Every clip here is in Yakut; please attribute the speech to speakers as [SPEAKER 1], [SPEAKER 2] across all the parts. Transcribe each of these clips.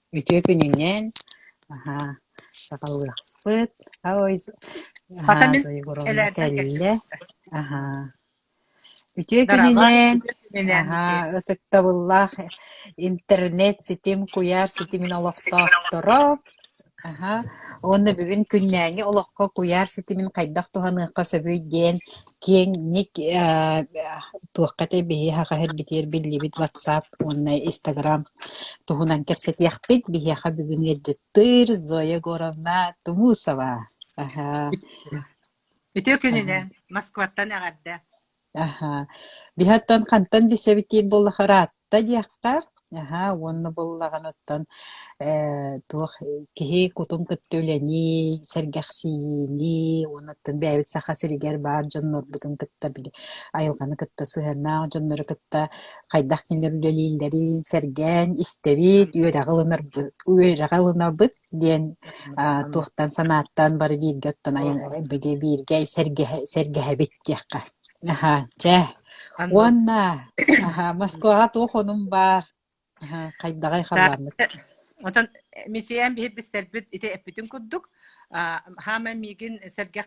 [SPEAKER 1] Үтүө күнүнэн, аһаа, саҕалыахпыт. Ой,
[SPEAKER 2] Хата
[SPEAKER 1] аһаа,
[SPEAKER 2] мин
[SPEAKER 1] Зоя Егоровна
[SPEAKER 2] элээрдэн
[SPEAKER 1] кэллэ.
[SPEAKER 2] кэллим.
[SPEAKER 1] Аһаа. Үтүө
[SPEAKER 2] Дараба,
[SPEAKER 1] күнүнэн,
[SPEAKER 2] үтүө күнүнэн
[SPEAKER 1] аһаа, ытыктабыллаах интернет ситим, куйаар ситимин олохтоохторо. Аһа, уонна бүгүн күннээҥи олоххо куйаар ситимин хайдах туһаныахха сөбүй диэн киэҥник туохха этэй биһиэхэ хаһырбитигэр биллибит WhatsApp уонна Instagram туһунан кэпсэтиэхпит. Биһиэхэ бүгүн ыалдьыттыыр Зоя Егоровна Тумусова. Аһа.
[SPEAKER 2] Үтүө
[SPEAKER 1] Аһа.
[SPEAKER 2] күнүнэн, Москваттан эҕэрдэ.
[SPEAKER 1] Аһаа. Биһи оттон хантан билсэбит диир буоллаха ыраатта диэххэ, аһаа, уонна буоллаҕына оттон ээ туох киһи кутун кытта үлэни, сэргэхсийиини уонна оттон бэйэбит Саха сиригэр баар дьоннорбутун кытта били айылҕаны кытта сыһыаннаах дьоннору кытта хайдах кинилэр үлэлииллэрин сэргээн истэбит, үөрэҕи ылынарбыт, үөрэҕи ылынабыт диэн аа туохтан санааттан бары бииргэ оттон айан били бииргэ сэргэһэ сэргэһэбит диэххэ. Аһаа, чэ, уонна аһаа, Москваҕа туох онум баар? Аһаа, хайдаҕай халлааммыт?
[SPEAKER 2] Отон Мичийээн биһи бистэрбит ити эппитин курдук, хаама миигин сэргэх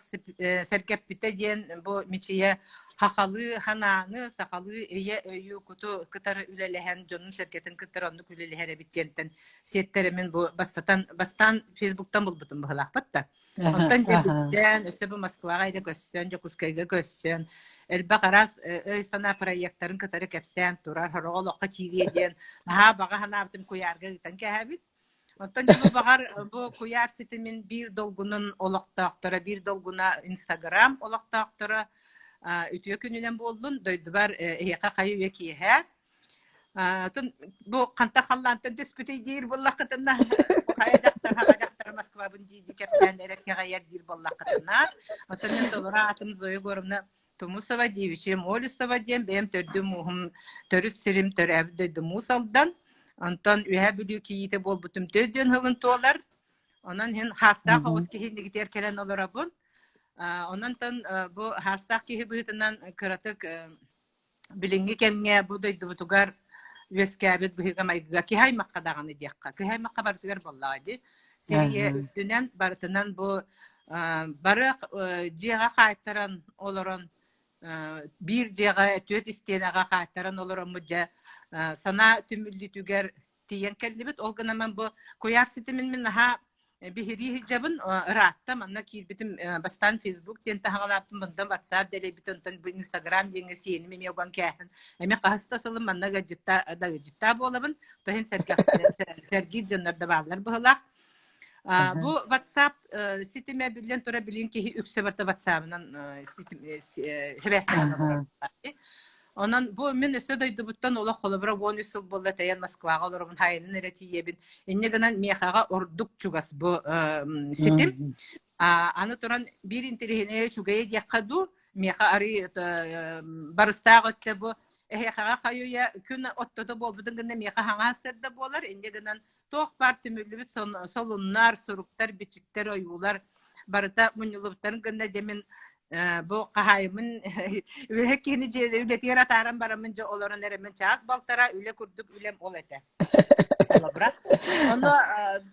[SPEAKER 2] сэргэппитэ диэн бу Мичийэ хахалыы ханааны, сахалыы ийэ өйү куту кытары үлэлэһэн, дьонун сэргэтин кытары оннук үлэлэһэр эбит диэнтэн сиэттэрэмин бу бастатан бастаан Фейсбуктан булбутум быһылаахпыт да. Онтон дьэ билсэн, өссө бу Москваҕа илэ көссөн, Дьокуускайга көссөн, элбэх араас өй-санаа проектарын кытары кэпсээн турар, сороҕо олоххо киириэ диэн наһаа баҕа санаабытым куйаарга ыытан кээһэбит. Оттон дьэ бу баҕар бу куйаар ситимин биир долгунун олохтоохторо, биир долгуна Инстаграм олохтоохторо үтүө күнүнэн буоллун, дойдубар эһиэхэ хайы үйэ киэһэ Атын бу хантан халлаантан түспүтүй диир буоллаххытына, хайа дьахтар хаҕа дьахтар Москвабын дии-дии кэпсээн эрэ кэҕэйэр диир буоллаххытына, оттон мин толору аатым Зоя Егоровна Тумусова, девичья Молисова диэн бэйэм төрдүм ууһум төрүт сирим төрөөбүт дойдум Уус Алдан. Онтон Үөһээ Бүлүү кийиитэ буолбутум төрдүөн сылын туолар. Онон иһин хаастаах оҕус киһи иннигитигэр кэлэн олоробун. Онон бу хаастаах киһи быһыытынан кыратык билиҥҥи кэмҥэ бу дойдубутугар үөскээбит быһыыга-майгыга киһи аймахха даҕаны диэххэ, киһи аймахха барытыгар буоллаҕа дии. Сир ийэ үрдүнэн барытынан бу бары дьиэҕэ хаайтаран олорон биир дьиэҕэ түөрт истиэнэҕэ хаайтаран олороммут дьэ санаа түмүллүүтүгэр тиийэн кэллибит. Ол гынан бу куйаар ситимин мин наһаа биһирии сылдьабын. Ыраатта манна киирбитим бастаан Facebook диэн таһаҕалаабытым, онтон WhatsApp дэлэйбит, онтон бу Instagram диэҥҥэ сиэним эмиэ уган кээһэн. Эмиэ хаһыс да сылым манна ыалдьытта да ыалдьыттаа буолабын. Тоһин сэргиир дьоннор да бааллар быһылаах. Бу WhatsApp ситимэ биллэн турар билин киһи үксэ барыта WhatsApp-ынан сибээстэһэн олорор. Онон бу мин өссө дойдубуттан олох холобура 13 сыл буолла тэйэн Москваҕа олоробун, хайанын эрэ тиийэбин. Инньэ гынан миэхэҕэ ордук чугас бу ситим. Аны туран биир интэриэһинэйэ үчүгэйэ диэххэ дуу, миэхэ арый барыстаах өттө бу эһиэхэҕэ хайуйа күн оттото буолбутун гына миэхэ хаҥас сырда буолар. Инньэ гынан туох баар түмүллүбүт солуннар, суруктар, бичиктэр, ойуулар барыта мунньуллубуттарын гынна дьэ мин бу хаһаайыммын үлэ киһини үлэтигэр атааран бараммын дьэ олорон эрэммин чаас балтара үлэ курдук үлэм ол этэ. Холобура. Ону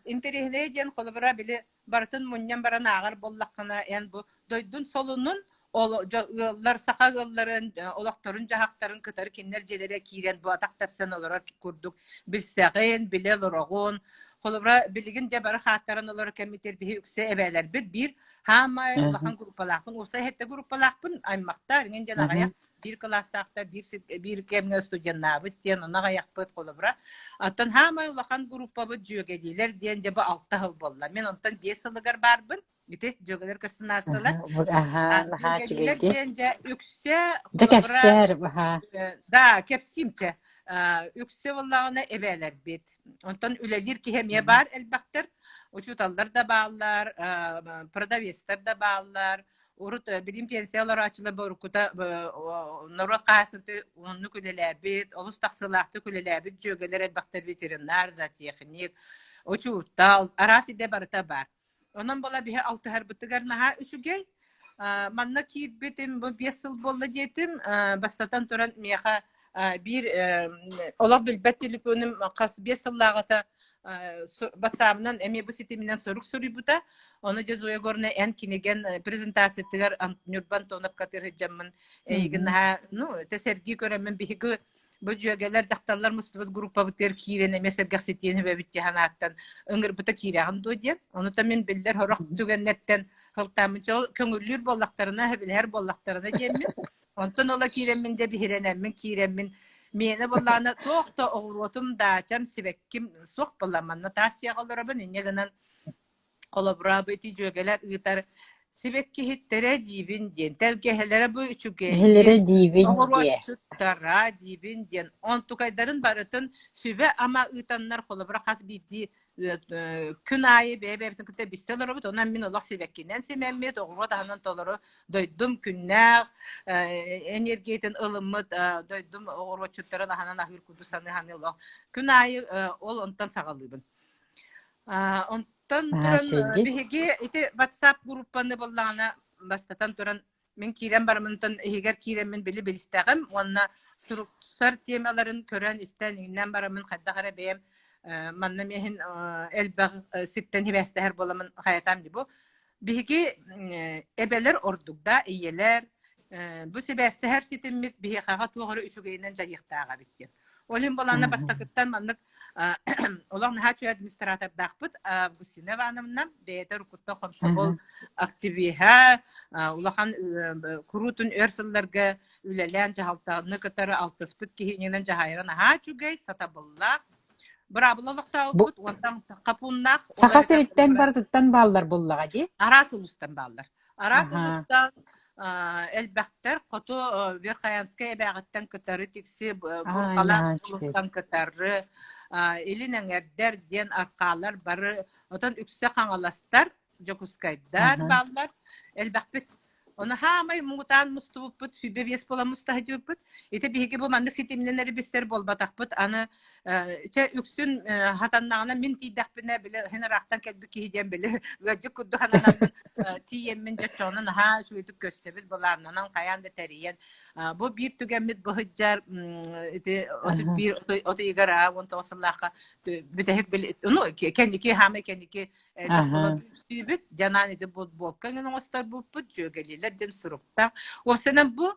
[SPEAKER 2] интэриэһинэй диэн холобура били барытын мунньан баран ааҕар буоллаххына эн бу дойдун солунун ол ыаллар саха ыалларын олохторун-дьаһахтарын кытары кинилэр дьиэлэрэ киирэн бу атах тэпсэн олорор курдук билсэҕин, билэ олороҕун. Холобура, билигин дьэ бары хааттаран олорор кэммитигэр биһи үксэ эбээлэрбит биир хаамай улахан группалаахпын, уопсай сэттэ группалаахпын, аймахтар иҥин диэн аҕыйах биир кылаастаахтар биир, биир кэмҥэ студеннаабыт диэн ону аҕыйахпыт холобура. Оттон хаамай улахан группабыт дьүөгэлиилэр диэн дьэ бу алта сыл буолла. Мин онтон 5 сылыгар баарбын. Ити дьүөгэлэр көстөн аастылар.
[SPEAKER 1] Аха, наһаа
[SPEAKER 2] Дьүөгэлиилэр
[SPEAKER 1] үчүгэйдик.
[SPEAKER 2] диэн дьэ үксэ
[SPEAKER 1] Дьэ
[SPEAKER 2] холобура
[SPEAKER 1] кэпсээр, аха.
[SPEAKER 2] да кэпсиим чэ. Үксэ буоллаҕына эбээлэрбит. Онтон үлэлиир киһи эмиэ баар элбэхтэр. Учууталлар да бааллар, продавецтар да бааллар. Урут билим пенсия олорооччулар уруккута норуот хаһаайыстыбата оннук үлэлээбит, олус тахсыылаахтык үлэлээбит дьүөгэлэр элбэхтэр ветеринар, зоотехник, учуутал, араас идэ барыта баар. Онон буола биһи алтыһарбытыгар наһаа үчүгэй. Манна киирбитим бу 5 сыл буолла диэтим. Бастатан туран миэхэ биир олох билбэт телефонум хас 5 сыллааҕыта. Ватсабынан эмиэ бу ситиминэн сурук суруйбута. Ону дьэ Зоя Егоровна эн кинигэн презентациятыгар Ньурба Антоновка тырыһыдьаммын эйигин наһаа ну это сэргии көрөммүн биһиги бу дьүөгэлэр дьахталлар мустубут группабытыгар киирэн эмиэ сэргэхситиэн эбэбит диэн ааттан ыҥырбыта киирэҕин дуо диэн. Ону та мин биллэр сорох түгэннэртэн сылтааммын ол көҥүллүүр буоллахтарына, сөбүлэһэр буоллахтарына диэммин. Онтон ыла киирэммин дьэ биһирэнэммин киирэммин миэнэ буоллаҕына туох да оҕуруотум, даачам, сибэкким суох буолла. Манна таас дьиэҕэ олоробун инньэ гынан Холобура, бу ити дьүөгэлэр ыытар сибэккиһиттэрэ диибин диэн, тэлгэһэлэрэ бу
[SPEAKER 1] Эһэлэрэ
[SPEAKER 2] үчүгэйин,
[SPEAKER 1] диибин диэ.
[SPEAKER 2] оҕуруотчуттара диибин диэн, онтукайдарын барытын сүбэ-ама ыытаннар, холобура, хас биирдии күн аайы бэйэ-бэйэбитин кытта билсэ олоробут. Онон мин олох сибэккинэн симэммит, оҕуруот аһынан толору дойдум күннээх энергиятын ылыммыт дойдум оҕуруотчуттарын аһынан аһыыр курдук саныы-саныы олох күн аайы ол онтон саҕалыыбын. Онтон
[SPEAKER 1] Наһаа
[SPEAKER 2] туран
[SPEAKER 1] үчүгэйдик.
[SPEAKER 2] биһиги ити WhatsApp группаны буоллаҕына бастатан туран мин киирэн бараммынтан иһигэр киирэммин били билистэҕим уонна суруксар темаларын көрөн истэн иҥнэн бараммын хайдах эрэ бэйэм манна миэһин элбэх сиртэн сибээстэһэр буоламмын хайатаам дии бу Биһиги эбэлэр ордук да ийэлэр бу сибээстэһэр ситиммит биһиэхэҕэ туох эрэ үчүгэйинэн дьайыахтаах эбит диэн. Ол иһин былаана бастакыттан маннык олох наһаа үчүгэй администратордаахпыт Августина Ивановна бэйэтэ уруккуттан хомсомол активиһа улахан куруутун өр сылларга үлэлээн дьаһалтаны кытары алтыспыт киһинэн дьаһайара наһаа үчүгэй сатабыллаах Быраабыла
[SPEAKER 1] Бу
[SPEAKER 2] олохтообуппут уонтан хапуннаах ол
[SPEAKER 1] Саха
[SPEAKER 2] эбэтэр
[SPEAKER 1] сириттэн
[SPEAKER 2] холобура
[SPEAKER 1] барытыттан бааллар буоллаҕа дии.
[SPEAKER 2] араас улуустан бааллар. Араас
[SPEAKER 1] Аһаа.
[SPEAKER 2] улуустан элбэхтэр хоту Верхоянскай эбээҕиттэн кытары тикси
[SPEAKER 1] Аай,
[SPEAKER 2] Бурхалаах
[SPEAKER 1] наһаа үчүгэй.
[SPEAKER 2] улуустан кытары Илин эҥэрдэр диэн архаалар бары отон үксэ хаҥаластар Дьокуускайдар
[SPEAKER 1] Аһа.
[SPEAKER 2] бааллар. Элбэхпит. Ону хаамай муҥутаан мустубуппут, 25 буолан муста сылдьыбыппыт. Ити биһиги бу маннык ситиминэн эрэ билсэр буолбатахпыт. Аны чэ үксүн хатаннаҕына мин тиийдэхпинэ били һин ыраахтан кэлбит киһи диэн били ыалдьыт курдук сананаммын тиийэммин дьоччоҕуна наһаа үчүгэйдик көрсөбүт, былааннанан хайаан да тэрийэн. Бу биир түгэммит бу сылдьар ити 31 от ыйыгар 19 сыллаахха бүтэһик били ну кэнники хаамай кэнники Элбэх буолан түмсүүбүт, дьанаан ити футболка эҥин оҥосторбуппут, дьүөгэлиилэр диэн суруктаах. Уопсайынан бу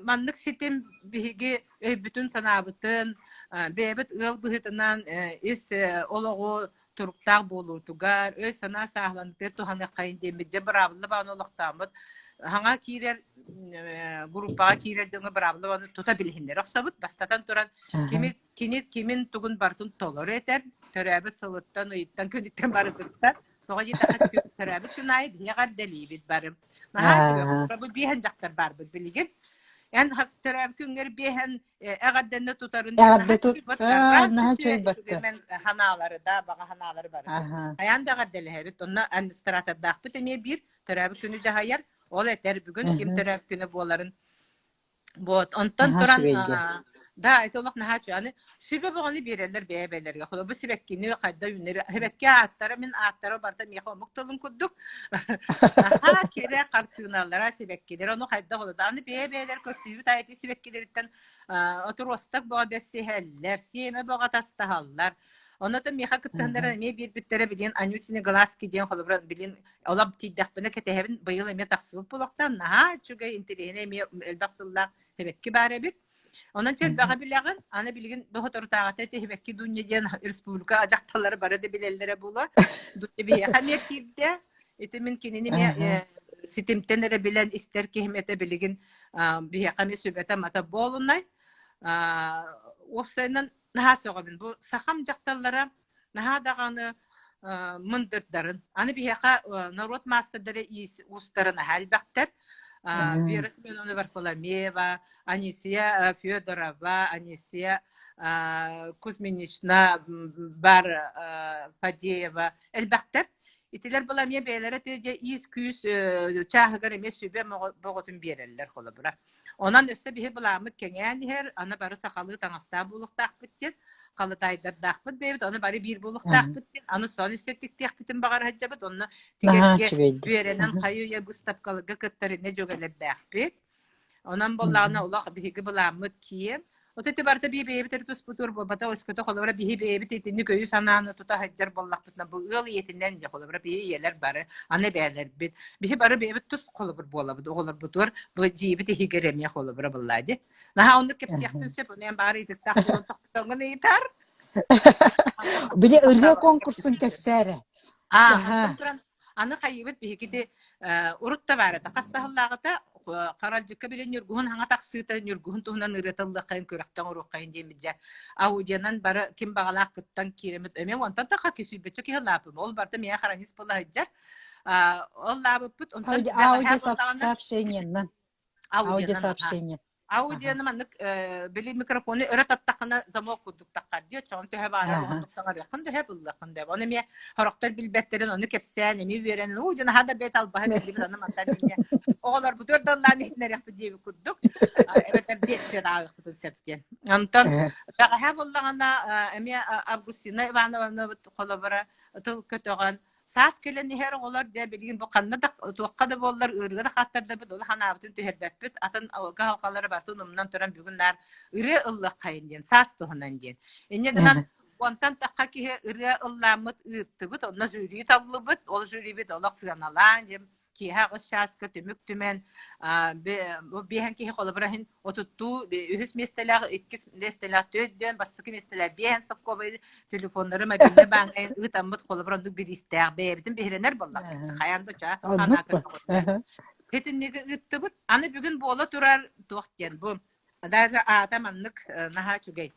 [SPEAKER 2] маннык ситим биһиги өйбүтүн-санаабытын, бэйэбит ыал быһыытынан ис олоҕу туруктаах буолуутугар, өй-санаа сааһыланыытыгар туһаныаххайын диэммит дьэ быраабыла баҕаны олохтооммут хаҥа киирэр группаҕа киирэр дьоҥҥо быраабыла баҕаны тута билиһиннэрэ охсобут. Бастатан туран, кими Кини кимин-тугун барытын толору этэр, төрөөбүт сылыттан, ыйыттан, күнүттэн барытыттан. Тоҕо диэтэххэ, төрөөбүт күн аайы биһиэхэ эҕэрдэлиибит бары. Наһаа үчүгэй. Бу биэһэн дьахтар баарбыт билигин. Эн хас төрөөбүт күҥҥэр биэһэн эҕэрдэннэ тутарын
[SPEAKER 1] Эҕэрдэ
[SPEAKER 2] наһаа
[SPEAKER 1] тут
[SPEAKER 2] үчүгэй
[SPEAKER 1] наһаа үчүгэй батта.
[SPEAKER 2] үчүгэй ханаалары да, баҕа ханаалары барытын. Хайаан да эҕэрдэлэһэбит. Онно администратордаахпыт эмиэ биир төрөөбүт күнү дьаһайар. Ол этэр бүгүн ким төрөөбүт күнэ буоларын Вот, онтон
[SPEAKER 1] Наһаа
[SPEAKER 2] туран
[SPEAKER 1] үчүгэй диэн.
[SPEAKER 2] да, это олох наһаа үчүгэй. Аны сүбэ бөҕөнү биэрэллэр бэйэ-бэйэлэригэр. Холобур, сибэккини хайда үүннэри сибэкки ааттара, мин ааттара барыта миэхэ омук тылын курдук. Наһаа кэрэ хартыыналара, сибэккилэр, ону хайдах олордо. Аны бэйэ-бэйэлэр көрсүһүүбүт аайы сибэккилэриттэн отросток бөҕө бэссиһэллэр, сиэмэ бөҕө атастаһаллар. Онно миэхэ кыттыһыннаран эмиэ биэрбиттэрэ билин Анютины глазки диэн холобура билин олох тиийдэхпинэ кэтэһэбин быйыл эмиэ тахсыбыт буолуохтаах наһаа үчүгэй интэриэһинэй эмиэ элбэх сыллаах сибэкки баар эбит. Онон чэ элбэҕи билэҕин. Аны билигин соторутааҕыта ити сибэкки Дуня диэн республика дьахталлара бары да билэллэрэ буолуо. Дуня биһиэхэ эмиэ киирдэ. Ити мин кинини эмиэ ситимтэн эрэ билэн истэр киһим этэ билигин биһиэхэ эмиэ сүбэтэ-амата буолунай. Уопсайынан наһаа сөҕөбүн. Бу сахам дьахталлара наһаа даҕаны мындырдарын. Аны биһиэхэ норуот маастардара иис уустара наһаа элбэхтэр. Вера Семеновна Варфоломеева, Анисия Федорова, Анисия Кузьминична Бар Фадеева элбэхтэр. Итилэр была эмиэ бэйэлэрэ иис-күүс чааһыгар эмиэ сүбэ боҕотун биэрэллэр холобура. Онон өссө биһи былааммыт кэҥээн иһэр, аны бары сахалыы таҥастаах буолуохтаахпыт диэн, халатаайдардаахпыт бэйэбит, ону бары биир буолуохтаахпыт диэн, аны сон өссө тиктиэхпитин баҕара сылдьабыт, онно тигэргэ үөрэнэн хайы-үйэ быыстапкаларга кыттар иннэ дьүөгэлэрдээхпит. Онон буоллаҕына олох биһиги былааммыт киэҥ. От ити барыта бии бэйэбит эрэ туспутугар буолбата, өскөтө холобура биһи бэйэбит итинник өйү-санааны тута сылдьар буоллахпытына, бу ыал ийэтинэн дьэ холобура биһи ийэлэр бары, аны эбээлэрбит, биһи бары бэйэбит тус холобур буолабыт, оҕолорбутугар бу дьиэбит иһигэр эмиэ холобура буоллаа дии. Наһаа оннук кэпсиэхпин сөп, ону эн баҕар ыйытыктаах буолан тохтооҥҥун ыйытар.
[SPEAKER 1] Били ырыа конкурсун кэпсээрэ.
[SPEAKER 2] Аа, онтон туран Аны хайыыбыт биһигити урут да баар этэ. Хас да сыллааҕыта Харалдьыкка били Ньургуһун хаҥа тахсыыта Ньургуһун туһунан ырыата ыллыаххайын, күрэхтэ оҥоруоххайын диэммит дьэ аудионан бары ким баҕалаах кыттан киирэммит эмиэ онтон да хаки сүүрбэччэ киһи лаапым. Ол барыта миэхэ хронист буола сылдьар. Ол лаабыппыт онтон
[SPEAKER 1] Аудио сообщениеннан. Аудиосообщение.
[SPEAKER 2] Аудионы маннык били микрофону өрө таттаххына замок курдук таххар дии оччоҕун төһө баара оҕоннук саҥарыаххын төһө буллаххын да ону эмиэ сорохтор билбэттэрин ону кэпсээн эмиэ үөрэнэн уу дьон аһа да бэт албаһа биллибит аны мантан инньэ оҕолорбутугар да ыллаан иһитинэриэхпит диэбит курдук эбэтэр биэссиэн ааҕыахпытын сөп диэн онтон бэҕэһээ буоллаҕына эмиэ Августина Ивановнабыт холобура тыл көтөҕөн Саас кэлэн иһэр оҕолор дьэ билигин бу ханна да туохха да буоллар ыарыыга да хааттардабыт улахан аабытын түһэрбэппит атын кыһалҕалары барытын умнан туран бүгүн наар ырыа ыллыаххайын диэн саас туһунан диэн. Инньэ гынан онтон тахха киһи ырыа ыллааммыт ыыттыбыт онно жюри таллыбыт ол жюрибит олох сыаналаан диэн киэһэ 8 чааска түмүк түмэн бу биэһэн киһи холобура иһин отуттуу үһүс миэстэлээх иккис миэстэлээх түөрт бастакы миэстэлээх биэһэн совковай телефоннары мобильнай бааҥҥа ыытаммыт холобура оннук бириистээх бэйэбитин биһирэнэр буоллахпыт хайаан да чаа
[SPEAKER 1] Оннук бу.
[SPEAKER 2] Итинниги ыыттыбыт аны бүгүн буола турар туох диэн бу Даже аата маннык наһаа үчүгэй.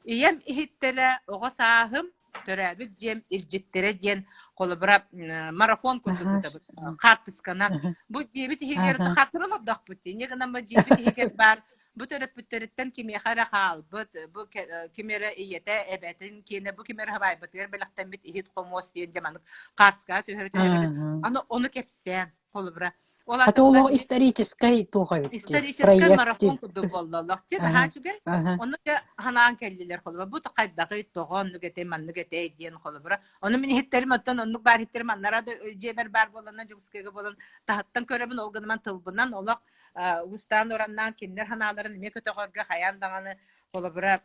[SPEAKER 2] Ийэм иһиттэрэ оҕо сааһым, төрөөбүт дьиэм илдьиттэрэ диэн холобура марафон курдук ыытабыт хаартысканан. Бу дьиэбит иһигэр хаартыра олордохпут инньэ гынан бу дьиэбит иһигэр баар бу төрөппүттэриттэн кимиэхэ эрэ хаалбыт, бу ким эрэ ийэтэ, эбэтин киэнэ, бу ким эрэ хабайбытыгар бэлэхтэммит иһит-хомуос диэн дьэ маннык хаартыскаҕа түһэрэ түһэбит. Аны ону кэпсээн холобура
[SPEAKER 1] Ол Хата олох историческай туох эбит
[SPEAKER 2] Историческай
[SPEAKER 1] проект
[SPEAKER 2] марафон курдук буолла олох дии наһаа үчүгэй. Онно дьэ ханаан кэллилэр холобура бу хайдаҕый тоҕо оннук этэй маннык этэй диэн холобура. Ону мин иһиттэрим оттон оннук баар иһиттэрим аннара да дьиэбэр баар буоланна Дьокуускайга буолан таһыттан көрөбүн ол гынан тылбынан олох уустаан ураннаан кинилэр ханааларын эмиэ көтөҕөргө хайаан даҕаны холобура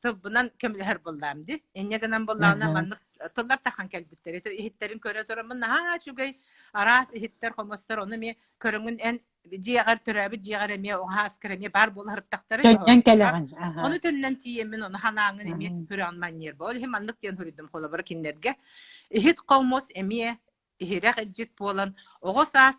[SPEAKER 2] тылбынан көмөлөһөр буоллаам дии. Инньэ гынан буоллаҕына маннык тыллар тахан кэлбиттэр. Иһиттэрин көрө тураммын наһаа үчүгэй араас иһиттэр, хомустар ону эмиэ көрөҥүн эн дьиэҕэр төрөөбүт дьиэҕэр эмиэ оҕо эмиэ баар буола сырыттахтара
[SPEAKER 1] Төннөн кэлэҕин.
[SPEAKER 2] Ону төннөн тиийэммин ону ханааңын эмиэ күрэҕин манньыыр. Ол иһин маннык диэн суруйдум холобура кинилэргэ. Иһит хомус эмиэ иһирэх илдьит буолан оҕо саас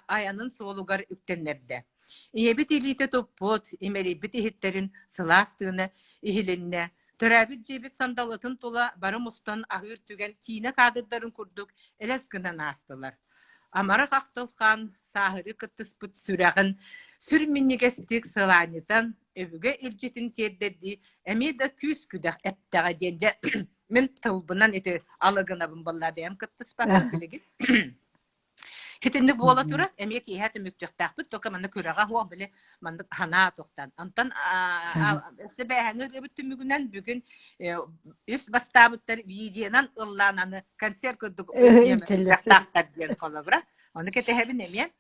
[SPEAKER 2] айанын суолугар үктэннэрдэ. Ийэбит илиитэ туппут, имэрийбит иһиттэрин сылаас тыына иһилиннэ. Төрөөбүт дьиэбит сандалытын тула бары мустан аһыыр түгэн киинэ каадырдарын курдук элэс гынан аастылар. Амарах ахтылхан, сааһырыы кыттыспыт сүрэҕин сүр минньигэстик сылаанньытан, өбүгэ илдьитин тиэрдэрдии эмиэ да күүс-күдэх эптэҕэ диэн дьэ мин тылбынан ити алы гынабын буолла бэйэм кыттыспаппын билигин. Итинник буола турар, эмиэ киэһэ түмүктүөхтээхпит, только манна күрэҕэ суох били маннык санаа туохтан. Онтон өссө бээһэҥи ырыабыт түмүгүнэн бүгүн үс бастаабыттар видеонан ыллаан аны концерт курдук диэн холобура. Ону кэтэһэбин эмиэ.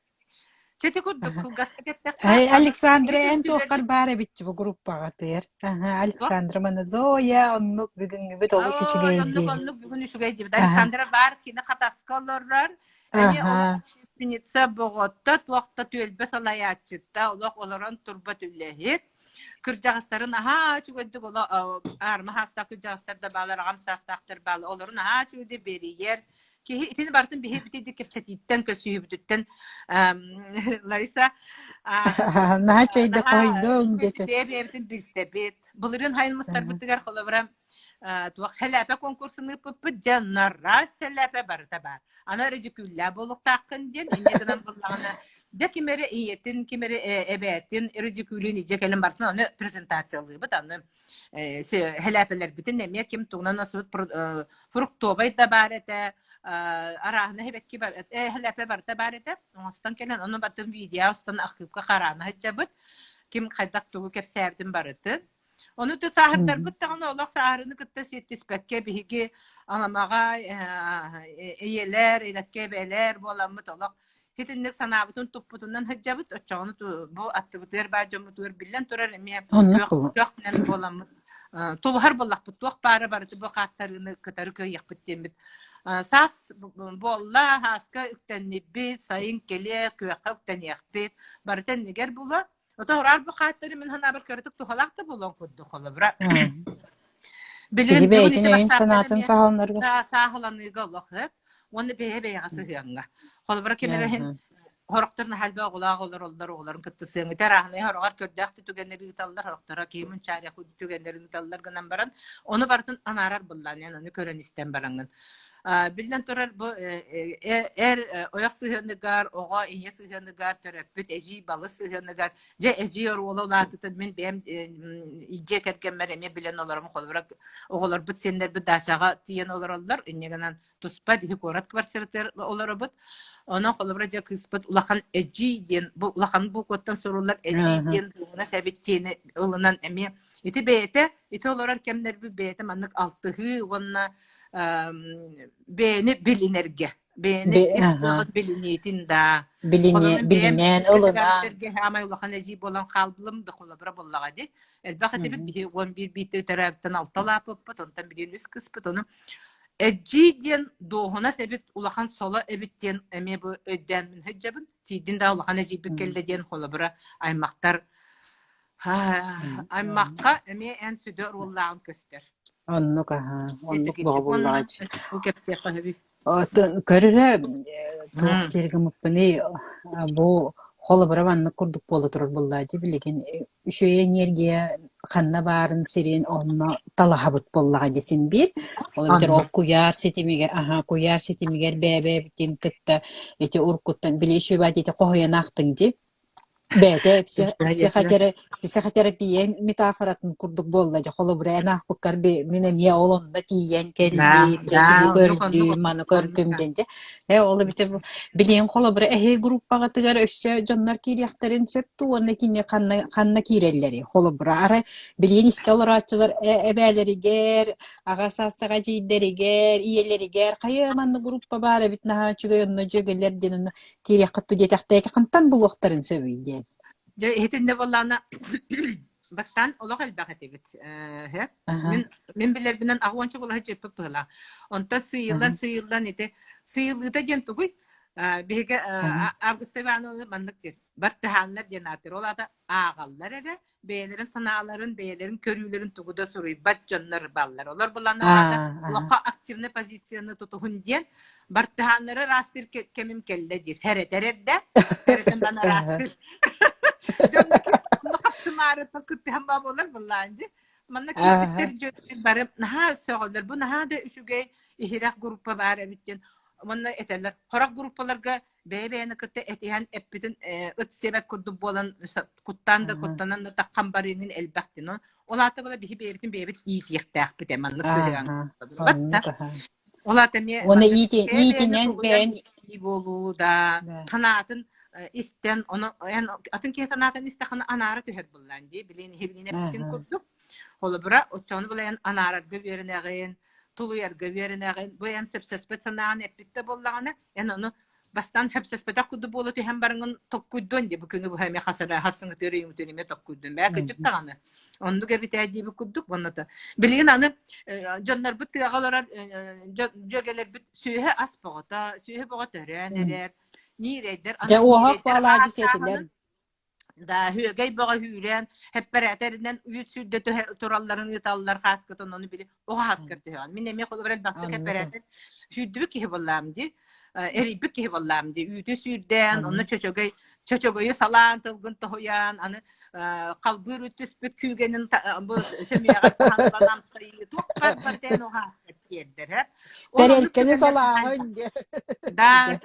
[SPEAKER 2] Ити курдук кылгастык эттэххэ,
[SPEAKER 1] Эй,
[SPEAKER 2] аны
[SPEAKER 1] Александра,
[SPEAKER 2] киһи
[SPEAKER 1] эн
[SPEAKER 2] түмсүүлэрбит
[SPEAKER 1] туоххар баар эбитчи бу группаҕа тыыр. Аха, Александра Маназоя, оннук бүгүҥҥүбүт олус
[SPEAKER 2] Ой,
[SPEAKER 1] үчүгэй
[SPEAKER 2] оннук
[SPEAKER 1] диэбит.
[SPEAKER 2] оннук бүгүн үчүгэй диэбит.
[SPEAKER 1] Аха,
[SPEAKER 2] Александра баар кини Хатаска олорор. Эмиэ олох
[SPEAKER 1] аха.
[SPEAKER 2] общественница боҕотто, туох да түөлбэ салайааччыта, олох олорон турбат үлэһит. Кырдьаҕастарын аһаа үчүгэйдик оло аарма саастаах кырдьаҕастар да баалар, аҕам саастаахтар баалар. Олорун аһаа үчүгэйдик бэрийэр, Киһи итини барытын биһи битийдик кэпсэтииттэн, көрсүһүүбүтүттэн Лариса
[SPEAKER 1] Наһаа чэйдэ
[SPEAKER 2] наһаа
[SPEAKER 1] хойдуҥ
[SPEAKER 2] үчүгэйдик
[SPEAKER 1] диэтэ.
[SPEAKER 2] бэйэ-бэйэбитин билсэбит. Былырыын хайын мустарбытыгар холобура туох сэлээпэ конкурсун ыыппыппыт дьэ нараас сэлээпэ барыта баар. Аны өрөдүкүүллээх буолуохтааххын диэн инньэ гынан буллаҕына дьэ ким эрэ ийэтин, ким эрэ эбээтин өрөдүкүүлүн илдьэ кэлэн барытын аны презентациялыыбыт аны Хэлээпэлэрбитин эмиэ ким тугунан асыбыт фруктовай да баар этэ, арааһына эбэкки хэлээпэ барыта баар этэ. Оҥостон кэлэн ону батын видео устан архыыпка хараана сылдьабыт. Ким хайдах тугу кэпсээбитин барытын. Ону то сааһырдарбыт даҕаны олох сааһырыны кытта сиэттиспэккэ биһиги аламаҕа ийэлэр, илэккэ эбээлэр буоламмыт олох. Итинник санаабытын туппутунан сылдьабыт, оччоҕуна бу аттыбытыгар баар дьоммутугар биллэн турар эмиэ
[SPEAKER 1] Оннук
[SPEAKER 2] күөх
[SPEAKER 1] буолуо.
[SPEAKER 2] күөх нэм буоламмыт тулуһар буоллахпыт, туох баара барыты бу хааттарыыны кытары кыайыахпыт диэммит. Саас буолла, сааска үктэннибит, сайын кэлиэ, күөххэ үктэниэхпит, барыта иннигэр буолуо. Ото ураал бу хааттары мин санаабар кыратык туһалаах да буолуон курдук холобура.
[SPEAKER 1] Киһи
[SPEAKER 2] Билигин бүгүн
[SPEAKER 1] бэйэтин
[SPEAKER 2] ити бассаапканы
[SPEAKER 1] өйүн-санаатын
[SPEAKER 2] эмиэ
[SPEAKER 1] саҕаланарга
[SPEAKER 2] сааһыланыыга олох сөп уонна бэйэ-бэйэҕэ сыһыаҥҥа. Холобура ким эрэ иһин сорохтор наһаа элбэх оҕолоох олороллор, оҕолорун кытта сыаҥыта арааһынай сороҕор көрдөөх да түгэннэри ыыталлар, сорохторо киһи мунчаарыах түгэннэри ыыталлар гынан баран, ону барытын анаарар быллаан, эн ону көрөн истэн бараҥҥын. Биллэн турар, бу эр ойох сыһыаныгар, оҕо ийэ сыһыаныгар, төрөппүт эдьиий балыс сыһыаныгар, дьэ эдьиий оруола улаатытын мин бэйэм дьиэ кэргэммэр эмиэ билэн олоробун. Холобура, оҕолорбут, сиэннэрбит даачаҕа тиийэн олороллор, инньэ гынан туспа биһи куорат квартиратыгар олоробут. Онон холобура дьэ кыыспыт улахан эдьиий диэн, бу улахан буукуттан суруллар эдьиий диэн дуоһунас эбит диэни ылынан эмиэ ити бэйэтэ, ити олорор кэмнэрбит бэйэтэ маннык алтыһыы уонна бэйэни билинэргэ, бэйэни ис кыаҕын билиниитин да.
[SPEAKER 1] Билини,
[SPEAKER 2] Холобура бэйэм
[SPEAKER 1] билинэн,
[SPEAKER 2] бииргэ
[SPEAKER 1] ылынан.
[SPEAKER 2] төрөөбүттэргэ саамай улахан эдьиий буолан хаалбылым да холобура буоллаҕа дии. Элбэх этибит, биһи 11 бииртэ төрөөбүттэн алта улааппыппыт, онтон билигин үс кыспыт, ону Эдьиий диэн дуоһунас эбит, улахан соло эбит диэн эмиэ бу өйдөөн мин сылдьабын. Тиийдин да улахан эдьиийбит кэллэ диэн холобура аймахтар аймахха эмиэ эн сүдү оруоллааҕын көстөр.
[SPEAKER 1] Оннук аһаа, оннук бөҕө
[SPEAKER 2] Итигирдик уонна
[SPEAKER 1] буоллаҕа
[SPEAKER 2] бу кэпсиэххэ сөбүй?
[SPEAKER 1] Оттон көрөрө туох диир гыммыппыный бу холобура маннык курдук буола турар буоллааччы билигин үчүгэй энергия ханна баарын сирин онно талаһабыт буоллаҕа дии син биир. Ол эбэтэр ол
[SPEAKER 2] Оннук.
[SPEAKER 1] куйаар ситимигэр аһаа куйаар ситимигэр бэйэ-бэйэбитин кытта ити уруккуттан били үчүгэй ити хоһуйан аахтыҥ дии. Бэйэтэ психотерапия метафоратын курдук буолла дьэ холобура эн аахпыккар мин эмиэ ол онно тиийэн кэллим дьэ итини көрдүм маны көрдүм диэн дьэ э ол эбитэ билигин холобура эһиги группаҕытыгар өссө дьоннор киириэхтэрин сөп дуу уонна кини ханна ханна киирэллэрий холобура арай билигин истэ олорооччулар эбээлэригэр аҕа саастаах эдьиийдэригэр ийэлэригэр хайа манна группа баар эбит наһаа үчүгэй онно дьүөгэлэр диэн онно киириэххит дуу диэтэхтээки хантан булуохтарын сөбүй диэн.
[SPEAKER 2] Дьэ иһитиннэ буоллаҕына бастаан олох элбэх этибит. Э, Мин мин билэрбинэн аҕуонча булаһы дьиэппит быһыылаах. Онтон сыыйыллан сыыйыллан ити сыыйыллыыта диэн тугуй? Биһиги Августа Ивановна маннык диир. Бартыһааннар диэн ааттыыр. Ол аата ааҕаллар эрэ, бэйэлэрин санааларын, бэйэлэрин көрүүлэрин тугу да суруйбат дьоннор баллар. Олор буланна олоххо активный позицияны тутуһун диэн бартыһааннары ыраастыыр кэмим кэллэ диир. Хэрэтэр эрдэ, хэрэтэн баны ыраастыыр. Дьонно хапсымаарыттан кыттыһан баа буолар буллаан дии. Манна киирсиктэр дьон бары наһаа сөҕөллөр. Бу наһаа да үчүгэй иһирэх группа баар эбит диэн. Манна этэллэр. Хорох группаларга бэйэ-бэйэни кытта этиһэн эппитин ыт сиэбэт курдук буолан куттаан да куттанан да таххан барыыҥын элбэх дин. Ол аата була биһи бэйэбитин бэйэбит иитиэхтээхпит ээ маннык сыһыан. Ол аата эмиэ
[SPEAKER 1] Уонна иитинэн бэйэн
[SPEAKER 2] буолуу да санаатын истэн ону эн атын киһи санаатын истэххинэ анаара түһэр буллаан дии билин иһибинин эппитин курдук холобура оччону була эн анаарарга үөрэнэҕин тулуйарга үөрэнэҕин бу эн сөпсөспөт санааҕын эппит да буоллаҕына Эн ону бастаан хөпсөспөтөх курдук буола түһэн бараҥын токкуйдуон дии бу күнү быһа эмиэ хас эрэ хас сыҥытыыр ыйымытын эмиэ токкуйдуон бээ кырдьык даҕаны оннук эбит ээ диэбит курдук уонна билигин аны дьоннорбут тыаҕа олорор дьүөгэлэрбит сүөһү ас боҕото сүөһү боҕо төрөөн эрэр ниирэйдэр
[SPEAKER 1] Дьэ уоһах буолаадьы сиэтилэр
[SPEAKER 2] Да, үөгэй бөҕө үүрэн, эппэрээтэринэн үүт сүүрдэ түһэ туралларын ыыталлар хааскытын ону били оҕо хааскар түһэҕин. Мин эмиэ холобур элбэхтик эппэрээтэр сүүрдүбүт киһи буоллаам дии. Эрийбит киһи буоллаам дии. Үүтү сүүрдээн, онно чөчөгөй чөчөгөйү салаан тылгын тоһуйан, аны халбыыр үт түспүт күүгэнин бу сөмүйэҕэ таһан амсайыы туох бар барытын оҕо хааскар тиэрдэр. Ол оннук
[SPEAKER 1] Тэрэлкэни
[SPEAKER 2] түгэннэр наһаа
[SPEAKER 1] салааһын
[SPEAKER 2] элбэх.
[SPEAKER 1] диэ.
[SPEAKER 2] Да,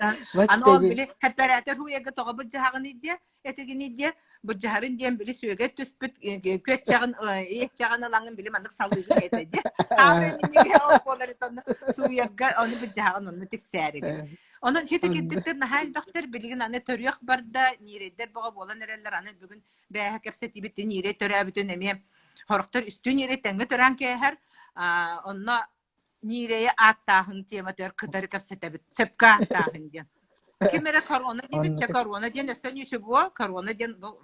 [SPEAKER 2] аны ол
[SPEAKER 1] Вот
[SPEAKER 2] били эппэрээтэр һууйарга тоҕо былдьаһаҕыный диэ, этигиний диэ, былдьаһарын диэн били сүөгэй түспүт күөччэҕин иэччэҕин ылаҥын били маннык салыыгын этэ диэ. Аамай минньигэ ол буолар онно сууйарга ону былдьаһаҕын онно тиксээригин. Онон хити кирдиктэр наһаа элбэхтэр билигин аны төрүөх барда, ньирэйдэр бөҕө буолан эрэллэр аны бүгүн бээһэ кэпсэтиибит ньиирэй төрөөбүтүн эмиэ сорохтор үстүү ньиирэй тэҥҥэ төрөөн кээһэр онно Ньиирэйи ааттааһын тематыгар кытары кэпсэтэбит. Сөпкө ааттааһын диэн. Ким эрэ корона диэбит,
[SPEAKER 1] Оннук.
[SPEAKER 2] корона диэн өссө ничего, корона диэн бу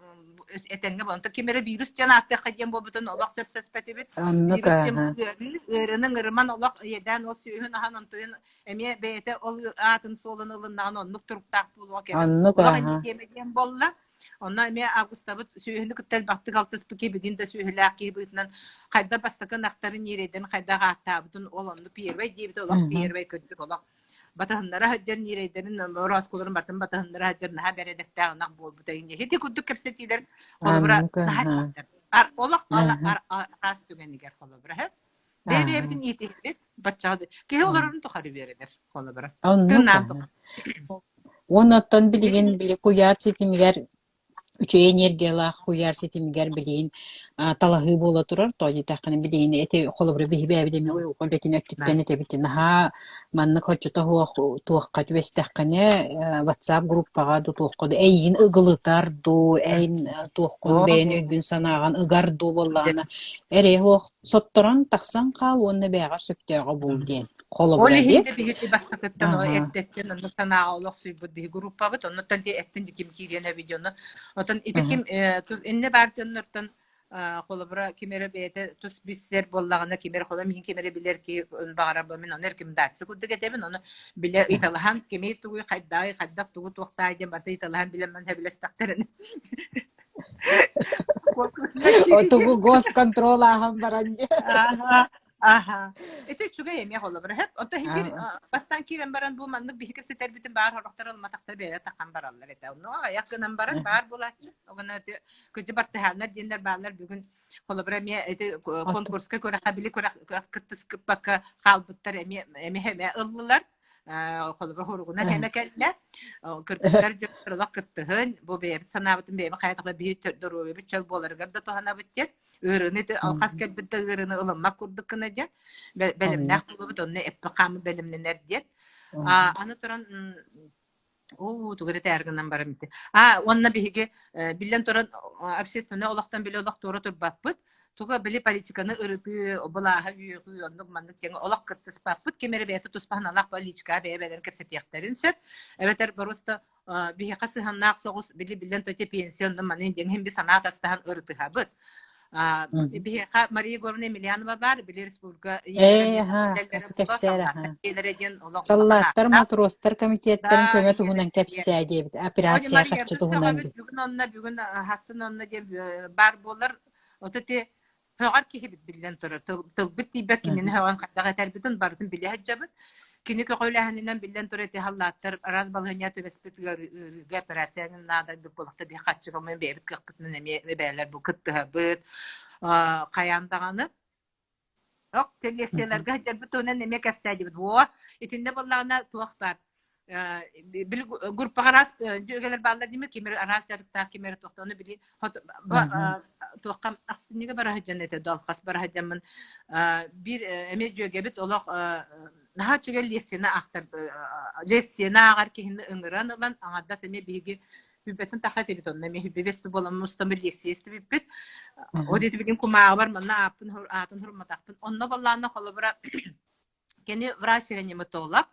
[SPEAKER 2] этэҥҥэ буолан, ким эрэ вирус диэн ааттыахха диэн буолбутун олох сөпсөспөтүбүт.
[SPEAKER 1] Оннук
[SPEAKER 2] Вирус диэн
[SPEAKER 1] ааһа.
[SPEAKER 2] ыарыы, ыарыыны ыҥырыман олох иэдээн ол сүөһүн аһан онтуйун эмиэ бэйэтэ ол аатын суолун ылыннаҕына оннук туруктаах буолуоҕа кэбис.
[SPEAKER 1] Оннук
[SPEAKER 2] Олох
[SPEAKER 1] ааһа.
[SPEAKER 2] инник диэмэ диэн буолла. Онно эмиэ Августабыт сүөһүнү кытта элбэхтик алтыспыт киһи билигин да сүөһүлээх киһи быһыытынан хайдах бастакы ынахтарын ньирэйдэрин хайдах ааттаабытын ол онно первый диэбитэ олох первый кырдьык олох батыһыннара сылдьар ньирэйдэрин орооскуларын бартын батыһыннара сылдьар наһаа бэрэдэктээх ынах буолбута ити курдук кэпсэтиилэр холобура
[SPEAKER 1] Оннук
[SPEAKER 2] наһаа
[SPEAKER 1] аһа.
[SPEAKER 2] элбэхтэр олох араас түгэнигэр холобура бэйэ-бэйэбитин иитиһэбит баччаҕа киһи олорорун тухары үөрэнэр холобура
[SPEAKER 1] Оннук
[SPEAKER 2] тыыннаан
[SPEAKER 1] аһа.
[SPEAKER 2] тухары
[SPEAKER 1] Уонна оттон билигин били куйаар ситимигэр үчүгэй энергиялаах куйаар ситимигэр билигин талаһыы буола турар. Тоҕо диэтэххинэ билигин эти холобура биһи бэйэбит эмиэ уйулҕа үлэтин өттүттэн этэбит наһаа маннык оччото суох туохха түбэстэххинэ WhatsApp группаҕа дуу туохха дуу эйигин ыгылытар дуу эйин туоххун бэйэн өйгүн-санааҕын ыгар дуу буоллаҕына эрэй суох сотторон тахсан хаал уонна бэйэҕэр сөптөөҕү бул диэн
[SPEAKER 2] Ол
[SPEAKER 1] холобура
[SPEAKER 2] иһин
[SPEAKER 1] диэн.
[SPEAKER 2] да биһиги бастакыттан
[SPEAKER 1] Аһа.
[SPEAKER 2] эрдэттэн оннук санааҕа олохсуйбут биһиги группабыт, оннуттан ди эттин ди ким киириэн эбит ону. Отон ити ким инне баар дьоннортон холобура ким эрэ бэйэтэ тус билсэр буоллаҕына ким эрэ холобура мин ким эрэ билэр киһи баҕарар мин ону рекомендация курдук этэбин ону билэ ыйталаһан кими тугуй хайдаай хайдах тугу туохтаай диэн барыта ыйталаһан билэн ман хэбилэстэхтэрин
[SPEAKER 1] Тугу госконтрол ааһан баран
[SPEAKER 2] Аха. Ити үчүгэй эмиэ холобура. Хэп, онто иһин биир бастаан киирэн баран бу маннык биһиги кэпсэтэрбитин баар сорохтор ылматахтар бэйэ тахан бараллар этэ. Онно аҕыйах гынан баран баар буолааччы. Огона ити кырдьы бартыһааннар диэннэр бааллар бүгүн холобура эмиэ ити конкурска күрэххэ били күрэх кыттыспакка хаалбыттар эмиэ эмиэ эмиэ ыллылар. Холобура хоругунан эмэ кэллэ. Кыргыттар дьон олох кыттыһын, бу бэйэбит санаабытын бэйэбит хайатахпыт биһи доруобуйабыт чөл буоларыгар да туһанабыт диэн ыарыыны ити алхас кэлбит да ыарыыны ылыммат курдук гына диэн бэлэмнээх буолабыт онно эппи-хааммыт бэлэмнэнэр диэн аны туран уу тугу эрэ гынан баран ити а уонна биһиги биллэн туран общественнай олохтон били олох туора турбаппыт туга били политиканы ырытыы былааһы үөҕүү оннук маннык диэн олох кыттыспаппыт ким эрэ бэйэтэ туспа санаалаах политикаҕа бэйэ-бэйэлэрин кэпсэтиэхтэрин сөп эбэтэр просто биһиэхэ сыһыаннаах соҕус били биллэн тете пенсия онно маны диэн иһин би санаа тастаһан ырытыһабыт. Биһиэхэ Мария Егоровна Емельянова баар, били республика
[SPEAKER 1] Ээ, аһаа, кэпсээр аһаа. Саллааттар, матростар комитеттарын көмө туһунан кэпсээ диэбит, операция харчы туһунан диэн.
[SPEAKER 2] Бүгүн онно, бүгүн хассын онно диэн баар буолар. Ото ти Һөҕөр киһибит биллэн турар. Тылбыт тиийбэт кинини һөҕөн хайдах этэрбитин барытын билэ сылдьабыт. Кини көҕүлээһининэн биллэн турар ити халлааттар араас балаһыанньа түбэспит ыарыыга операцияны наадайбыт буоллахта биһи харчы хомуйан бэйэбит кыахпытынан эмиэ эбээлэр бу кыттыһабыт. Хайаан даҕаны Ок, лекцияларга сылдьарбыт туһунан эмиэ кэпсээдибит. Во, итиннэ буоллаҕына туох баар били группаҕа араас дьүөгэлэр бааллар диэмэ ким эрэ араас дьарыктаах ким эрэ туохта ону били туохха ахсынньыга бара сылдьан этэ алхас бара сылдьаммын биир эмиэ дьүөгэбит олох наһаа үчүгэй лекцияны аахтар лекцияны ааҕар киһини ыҥыран ылан аҥардас эмиэ биһиги Бүбэтин таха этибит онно эмиэ бүбэс буоламмын устамыр лекция истибиппит. Ол диэтибитин кумааҕыбар манна ааппын аатын хурматахпын. Онно баллаанна холобура Кини врач-реаниматолог.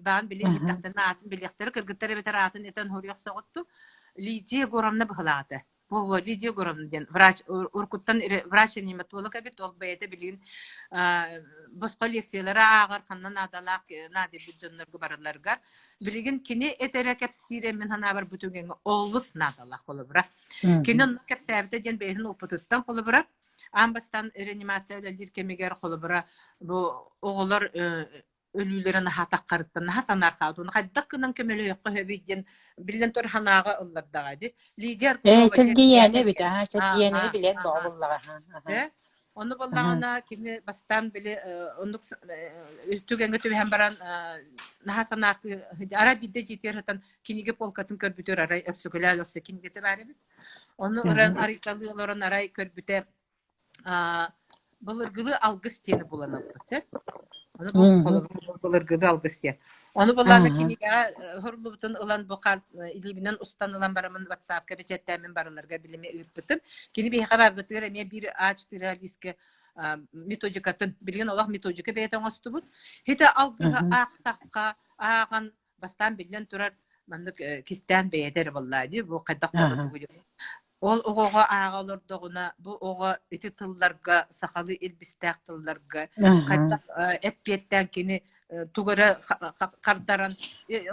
[SPEAKER 2] Баан били иһиттэхтэринэ аатын билиэхтэрэ, кыргыттар эбэтэр аатын этэн хоруйах соҕутту. Лидия Егоровна быһылаата. Во Лидия Егоровна диэн врач уруккуттан врач-реаниматолог эбит, ол бэйэтэ билигин босхо лекциялары ааҕар, ханна наадалаах наадыйбыт дьоннорго баралларыгар. Билигин кини этэрэ кэпсиирэ мин санаабар бу түгэҥҥэ олус наадалаах холобура. Кини онно кэпсээбитэ диэн бэйэтин опытыттан холобура Аан бастаан реанимация үлэлиир кэмигэр, холобура, бу оҕолор өлүүлэрин наһаа таххарыттан наһаа санаархаабыт. Уонна хайдах гынан көмөлөһүөххэ сөбүй диэн биллэн турар санааҕа ыллардаҕа дии. Лидия
[SPEAKER 1] Ээ,
[SPEAKER 2] Аргунова диэн
[SPEAKER 1] Чэлгийээнэ эбит, аһаа, Чэлгийээнэни
[SPEAKER 2] Аха,
[SPEAKER 1] билэн бөҕө
[SPEAKER 2] аха.
[SPEAKER 1] буоллаҕа, аха.
[SPEAKER 2] Э, Ону буоллаҕына кини бастаан били оннук түгэҥҥэ түбэһэн баран наһаа санаахтыы арай биирдэ дьиэтигэр сытан кинигэ полкатын көрбүтүгэр арай өксөкүлээл өссө кинигэтэ баар эбит. Ону ыран арыйталыы олорон арай көрбүтэ былыргылыы алгыс диэни булан ылбыт сөп. Ону бу холобур былыргылыы алгыс диэн. Ону булааны кинигэҕэ хоруллубутун ылан бу илиибинэн устан ылан бараммын WhatsApp-ка бэчээттээммин барыларга билими ыыппытым. Кини биһиэхэ барбытыгар эмиэ биир А4 лиискэ методикатын билигин олох методика бэйэтэ оҥостубут. Хитэ алгыһы аахтахха ааҕан бастаан биллэн турар. маннык кистээн бэйэтэ эрэ буоллаа дии бу хайдах тугу Ол оҕоҕо ааҕа олордоҕуна, бу оҕо ити тылларга, сахалыы илбистээх тылларга хайдах эппиэттээн кини тугу эрэ хардаран,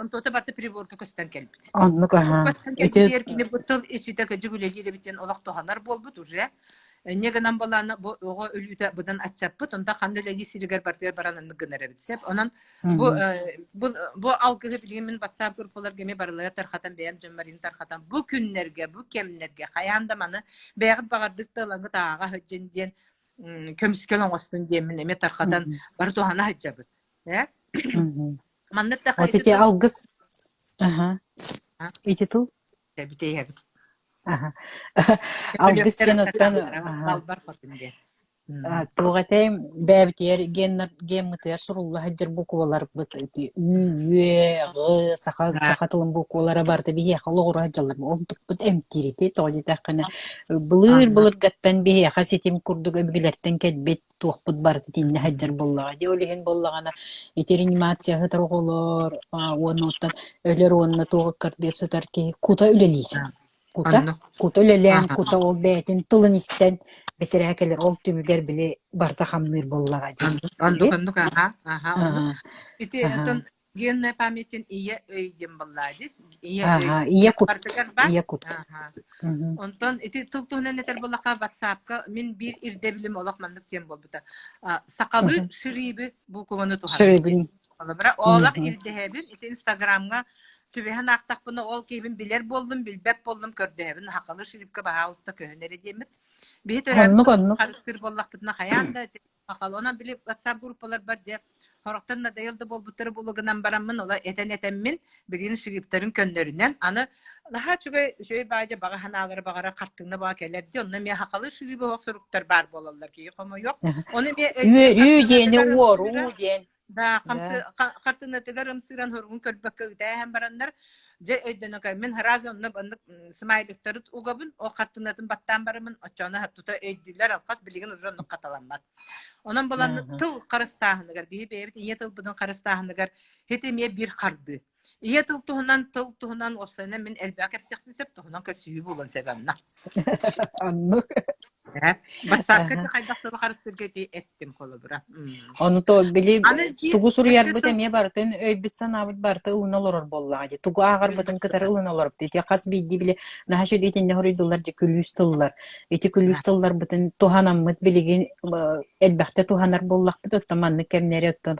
[SPEAKER 2] онтуота барыта приборга көстөн кэлбит.
[SPEAKER 1] Оннук аһаа.
[SPEAKER 2] Көстөн кэлбитигэр кини бу тыл иччитэ кыдьык үлэлиир эбит диэн олох туһанар буолбут уже. Инньэ гынан балаана бу оҕо өлүүтэ быдан аччаппыт, онто ханна үлэлии сиригэр барытыгар баран оннук гынар эбит сөп. Онон Бу бу бу алгыһы билигин мин WhatsApp группаларга эмиэ барылара тархатан бэйэм дьоммор тархатан бу күннэргэ, бу кэмнэргэ хайаан да маны бэйэҕит баҕардык да ылаҥҥыт ааҕа сылдьын диэн көмүскэл оҥостун диэммин эмиэ тархатан бары туһана сылдьабыт. Э? Маннык да
[SPEAKER 1] Вот ити алгыс Аха. Ити тыл?
[SPEAKER 2] Бүтэйэбит.
[SPEAKER 1] Аха. Алгыс диэн оттон
[SPEAKER 2] Далбар хотун диэн.
[SPEAKER 1] Туох этэй, бэйэбитигэр геммытыгар сурулла сылдьар букваларбыт ити ү, үө, ҕы саха саха тылын буквалара барыта биһиэхэ олоҕура сылдьаллар. Онтукпут эмтиир ити, тоҕо диэтэххинэ, былыр-былыргаттан биһиэхэ ситим курдук өбүгэлэртэн кэлбит туохпут барыта итиннэ сылдьар буоллаҕа дии. Ол иһин буоллаҕына, ити реанимация сытар оҕолор уонна оттон өлөр уонна туох ыккардыгар сытар киһи кута үлэлиир. Кута,
[SPEAKER 2] Оннук.
[SPEAKER 1] кута үлэлээн, кута ол бэйэтин тылын истэн бэтэрээ кэлэр, ол түмүгэр били барыта хамныыр буоллаҕа дии.
[SPEAKER 2] Оннук, оннук, оннук, аха, аха, оннук.
[SPEAKER 1] Аха,
[SPEAKER 2] Ити
[SPEAKER 1] аха,
[SPEAKER 2] оттон генная памятин ийэ өй диэн буоллаа дии. Ийэ өй
[SPEAKER 1] аха, ийэ кут,
[SPEAKER 2] барытыгар баар.
[SPEAKER 1] ийэ кут.
[SPEAKER 2] Аха.
[SPEAKER 1] Мгм.
[SPEAKER 2] Онтон ити тыл туһунан этэр буоллахха, WhatsApp-ка мин биир ирдэбилим олох маннык диэн буолбута. А, сахалыы
[SPEAKER 1] Мгм.
[SPEAKER 2] шриби буукубаны туһанын диэн.
[SPEAKER 1] Шрибин.
[SPEAKER 2] Холобура, олох
[SPEAKER 1] Мгм.
[SPEAKER 2] ирдэһэбин, ити Инстаграмҥа түбэһэн аахтахпына, ол киһибин билэр буоллум, билбэт буоллум, көрдөһөбүн, сахалыы шрипкэ баһаалыста көһүн эрэ диэммит. Биһи төрөөбүт
[SPEAKER 1] Оннук,
[SPEAKER 2] тылбытын
[SPEAKER 1] оннук.
[SPEAKER 2] харыстыыр буоллахпытына, хайаан да ити сахалыы. Онон били WhatsApp группаларбар дьэ сорохтон надоел да буолбуттары булугунан бараммын, ола этэн этэммин, билигин шриптарын көннөрүнэн, аны наһаа үчүгэй, үчүгэй баадьа баҕа санаалара баҕара хартыына баҕа кэлэр дии, онно эмиэ сахалыы шриби оһох суруктар баар буолаллар, киһи хомойуох. Ону эмиэ өйдүүр
[SPEAKER 1] Үөрүү диэни
[SPEAKER 2] хартыынатыгар
[SPEAKER 1] уоруу
[SPEAKER 2] ымсыыран,
[SPEAKER 1] диэн.
[SPEAKER 2] Да,
[SPEAKER 1] Да.
[SPEAKER 2] хартыынатыгар ымсыыран хоругун көрбөккө ытааһан бараннар, дьэ өйдөнө мин сразу онно оннук смайликтары угабын, ол хартыынатын баттаан бараммын, оччоҕуна тута өйдүүллэр, алхас билигин уже оннук хаталаммат. Онон булан
[SPEAKER 1] Аха.
[SPEAKER 2] тыл харыстааһыныгар, биһи бэйэбит ийэ тылбытын харыстааһыныгар ити эмиэ биир хардыы. Ийэ тыл туһунан, тыл туһунан уопсайынан мин элбэх кэпсиэхпин сөп, туһунан көрсүһүү буолуон сөп анна.
[SPEAKER 1] Оннук.
[SPEAKER 2] Бассаапка
[SPEAKER 1] Аха.
[SPEAKER 2] хайдах тылы харыстыырга ити эттим холобура.
[SPEAKER 1] Ону то били
[SPEAKER 2] Аны биир
[SPEAKER 1] тугу
[SPEAKER 2] өссө
[SPEAKER 1] суруйарбыт
[SPEAKER 2] тыл
[SPEAKER 1] эмиэ барытын өйбүт-санаабыт барыта ылына олорор буоллаҕа дии. Тугу ааҕарбытын кытары ылына олоробут. Ити хас биирдии били наһаа үчүгэй итиннэ хоруйдуллар дьэ күлүүс тыллар. Ити күлүүс тылларбытын туһанаммыт билигин элбэхтэ туһанар буоллахпыт, оттон маннык кэмнэри оттон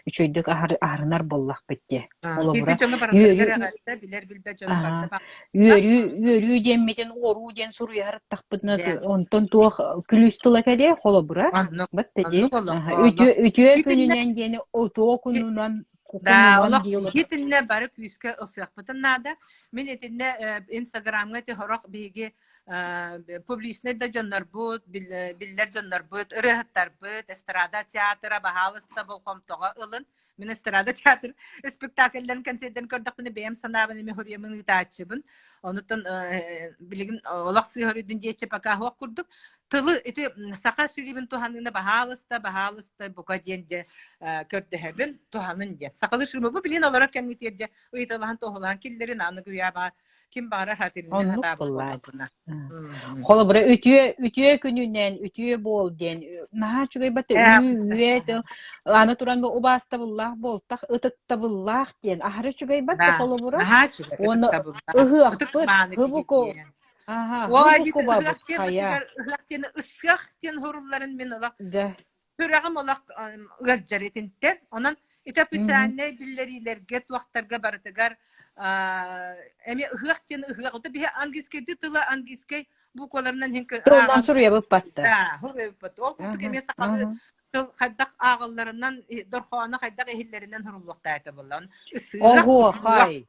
[SPEAKER 1] үчүгэйдик аһарынар буоллахпыт дии. Холобура,
[SPEAKER 2] Киирбит дьону
[SPEAKER 1] үөрүү
[SPEAKER 2] барыларыгар эҕэрдэ, билэр-билбэт дьону барыта
[SPEAKER 1] үөрүү үөрүү диэммитин уоруу диэн суруйа сырыттахпытына
[SPEAKER 2] Дьэ.
[SPEAKER 1] онтон туох күлүүс тыла кэлиэ холобура
[SPEAKER 2] Оннук,
[SPEAKER 1] батта дии
[SPEAKER 2] оннук олох,
[SPEAKER 1] үтүө
[SPEAKER 2] олох.
[SPEAKER 1] үтүө
[SPEAKER 2] Итиннэ
[SPEAKER 1] күнүнэн диэни отуо кунунан
[SPEAKER 2] Да,
[SPEAKER 1] кунунан
[SPEAKER 2] олох
[SPEAKER 1] дии олор
[SPEAKER 2] итиннэ бары күүскэ ылсыахпытын наада. Мин итиннэ Инстаграмҥа ити сорох биһиги публичнай да дьоннорбут, биллэр дьоннорбут, ырыаһыттарбыт, эстрада театра, баһаалыста болҕомтоҕо ылын. Мин эстрада театр спектакльларын концердарын көрдөхпүнэ бэйэм санаабын эмиэ хоруйамын ыытааччыбын. Онутан билигин олох сыыһар диэччи пока суох курдук. Тылы ити саха шрибин туһаныыны баһаалыста, баһаалыста бука диэн дьэ көрдөһөбүн, туһанын диэн. Сахалыы шрибы бу билигин олорор кэмҥитигэр дьэ ыйыталаһан туоһулаһан киллэрин аныгы үйэ баар ким баҕарар хатырынан
[SPEAKER 1] Оннук
[SPEAKER 2] хатаабыт
[SPEAKER 1] буоллаа
[SPEAKER 2] буоллахпына.
[SPEAKER 1] Холобура, үтүө үтүө күнүнэн үтүө буол диэн наһаа үчүгэй бата ү үө тыл аны туран бу убаастабыллаах буолтах ытыктабыллаах диэн аһары үчүгэй батта
[SPEAKER 2] Да,
[SPEAKER 1] холобура
[SPEAKER 2] наһаа үчүгэй
[SPEAKER 1] уонна
[SPEAKER 2] ытыктабыллаах. Ытык
[SPEAKER 1] ыһыахпыт
[SPEAKER 2] мааны киһи
[SPEAKER 1] хыбуку
[SPEAKER 2] диэн.
[SPEAKER 1] аха
[SPEAKER 2] Уо, дии
[SPEAKER 1] хыбукубабыт
[SPEAKER 2] ыһыах диэн
[SPEAKER 1] хайа
[SPEAKER 2] бытыгар ыһыах диэн ысыах диэн хурулларын мин олох
[SPEAKER 1] дьэ
[SPEAKER 2] сүрэҕим олох ыалдьар итинтэн. Онон ити официальнай биллэриилэргэ туохтарга барытыгар эмиэ ыһыах диэн ыһыах. Ото биһи английскайдыы тыла английскай букваларынан иһин
[SPEAKER 1] тылынан суруйабыт батта.
[SPEAKER 2] Да, суруйабыт. Ол курдук эмиэ сахалыы тыл хайдах ааҕылларынан, дорхооно хайдах иһиллэринэн суруллуохтаах этэ буолла. Ысыах,
[SPEAKER 1] Оһуохай.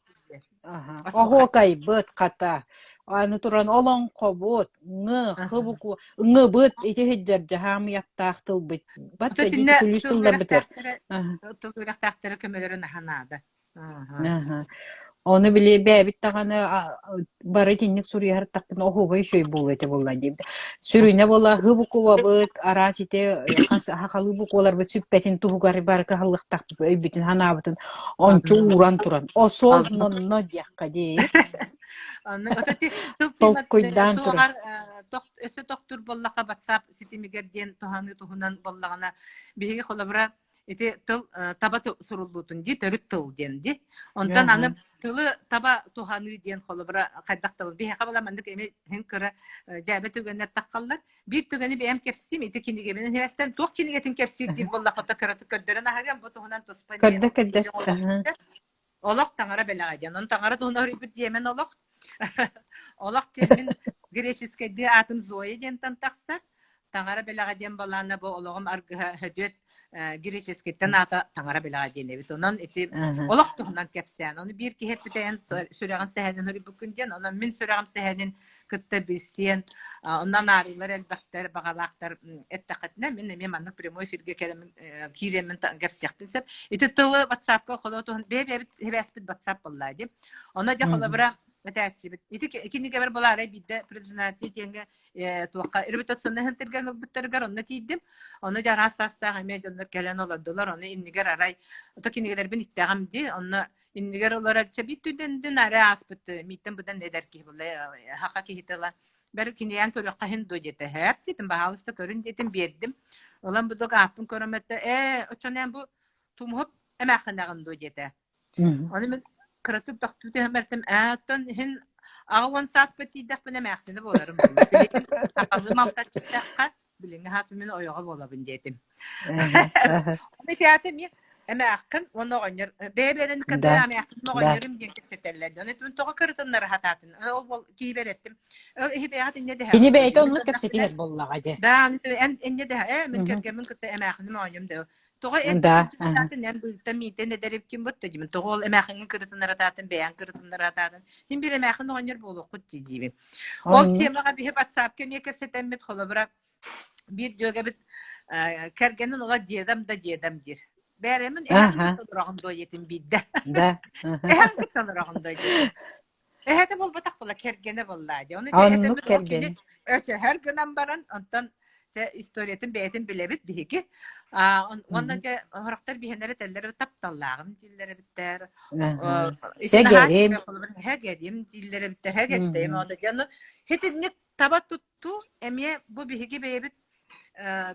[SPEAKER 1] Оһуокайбыт хата. Аны туран олоҥхобут, ҥы, хыбуку, ҥыбыт ити сылдьар дьаһаамыйахтаах тылбыт. Бат
[SPEAKER 2] Ото
[SPEAKER 1] дии
[SPEAKER 2] итиннэ
[SPEAKER 1] күлүүс
[SPEAKER 2] тыл
[SPEAKER 1] тылларбытыгар.
[SPEAKER 2] үөрэхтээхтэрэ тыл үөрэхтээхтэрэ көмөлөрө наһаа наада.
[SPEAKER 1] Аха. Ону били бэйэбит даҕаны бары итинник суруйаһартахпытына оһуобай үчүгэй буолуо этэ буолла диэбит. Сүрүнэ буола һы букубабыт, араас ити хас хахалыы букваларбыт сүппэтин туһугар бары кыһаллыахтаахпыт өйбүтүн санаабытын ончу ууран туран осознанно диэххэ дии. Толкуйдаан туран.
[SPEAKER 2] Өссө тохтуур буоллахха WhatsApp ситимигэр диэн туһаныы туһунан буоллаҕына биһиги холобура ити тыл таба суруллуутун дии төрүт тыл диэн дии онтон аны тылы таба туһаныы диэн холобура хайдах да биһиэхэ була маннык эми иһин кыра дьээбэ түгэннэр таххаллар биир түгэни бэйэм кэпсиим ити кинигэбин иһэстэн туох кинигэтин кэпсиир диир буоллахха кыратык көрдөрөн аһарыам бу туһунан туспа
[SPEAKER 1] көрдө көрдөр
[SPEAKER 2] Олох таҥара бэлэҕэ диэн. Ону таҥара туһунан суруйбут диэмэн олох. Олох диэн мин греческэйдии аатым Зоя диэнтэн тахсар. Таҥара бэлэҕэ диэн балаана бу олоҕум аргыһа Хөдүөт греческэйтэн аата таҥара бэлэҕэ диэн эбит. Онон ити олох туһунан кэпсээн. Ону биир киһи эппитэ эн сүрэҕин сэһэнин суруйбуккун диэн. Онон мин сүрэҕим сэһэнин кытта билсиэн, онон аарыылар элбэхтэр, баҕалаахтар эттэххитинэ, мин эмиэ маннык прямой эфиргэ кэлэммин киирэммин кэпсиэхпин сөп. Ити тылы WhatsApp-ка холоо туһун бэйэ-бэйэбит сибээспит WhatsApp буоллаа дии. Онно дьэ холобура этээччибит. Ити кинигэбэр булаарай биирдэ презентация диэҥҥэ туохха репутационнай центрга ыҥырбыттарыгар онно тиийдим. Онно дьэ араас саастаах эмиэ дьоннор кэлэн олордулар. Ону иннигэр арай ото кинигэлэрбин иттэҕим дии. Онно Иннигэр олорор чэбит түдендүн ары ааспыт мииттэн быдан эдэр киһи буолла хаха киһитэ ыла бары кинигээн көрүөххэ иһин дуо диэтэ һээп диэтим баһаалыста көрүн диэтим биэрдим ылан будук ааппын көрөм этэ ээ оччонон бу тумуһуп эмээххинэҕин дуо диэтэ ону мин кыратык тохтуу түһэн бэртим ээ оттон иһин 80 сааспар тиийдэхпинэ эмээхсинэ буоларым билигин сахалыы малтаччыттахха билиҥҥи хаас мин ойоҕо буолабын диэтим. Ону театр эмиэ эмээххин уонна оҕонньор бэйэ-бэйэлэрин кытта эмээххин оҕонньорум диэн кэпсэтэллэр. Ону этим тоҕо кырытыннара сатаатын. Ол киһибэр эттим. Ол иһи бэйэҕит инньэ дэһэ.
[SPEAKER 1] Кини бэйэтэ оннук кэпсэтиһэр буоллаҕа дии.
[SPEAKER 2] Да, эн инньэ дэһэ. Ээ, мин кэргэммин кытта эмээххиним оонньум да. Тоҕо эн эн быыттан миитэн эдэрим ким бутта диибин. Тоҕо ол эмээхиҥҥин кырытыннара сатаатын, бэйэҥ кырытыннара сатаатын. Мин биир эмээхин оҕонньор буолуоххут дии диибин. Ол темаҕа биһи WhatsApp-ка эмиэ кэпсэтэммит, холобура, биир дьүөгэбит кэргэнин ыла дедам да дедам диир. Бээрэмин эһэм кытта олороҕун дуо диэтим биирдэ.
[SPEAKER 1] Да.
[SPEAKER 2] Эһэм кытта олороҕун дуо диэтим. Эһэтэ буолбатах буолла, кэргэнэ буолла дии. Ону
[SPEAKER 1] Оннук кэргэн.
[SPEAKER 2] Өчөһөр гынан баран, онтон дьэ историятын бэйэтин билэбит биһиги. А уонна дьэ сорохтор биһэнэр этэллэр тапталлааҕым дииллэр эбиттэр.
[SPEAKER 1] Сэгэрим.
[SPEAKER 2] Сэгэрим дииллэр эбиттэр. Сэгэттэйим. Ону дьэ ону хитинник таба туттуу эмиэ бу биһиги бэйэбит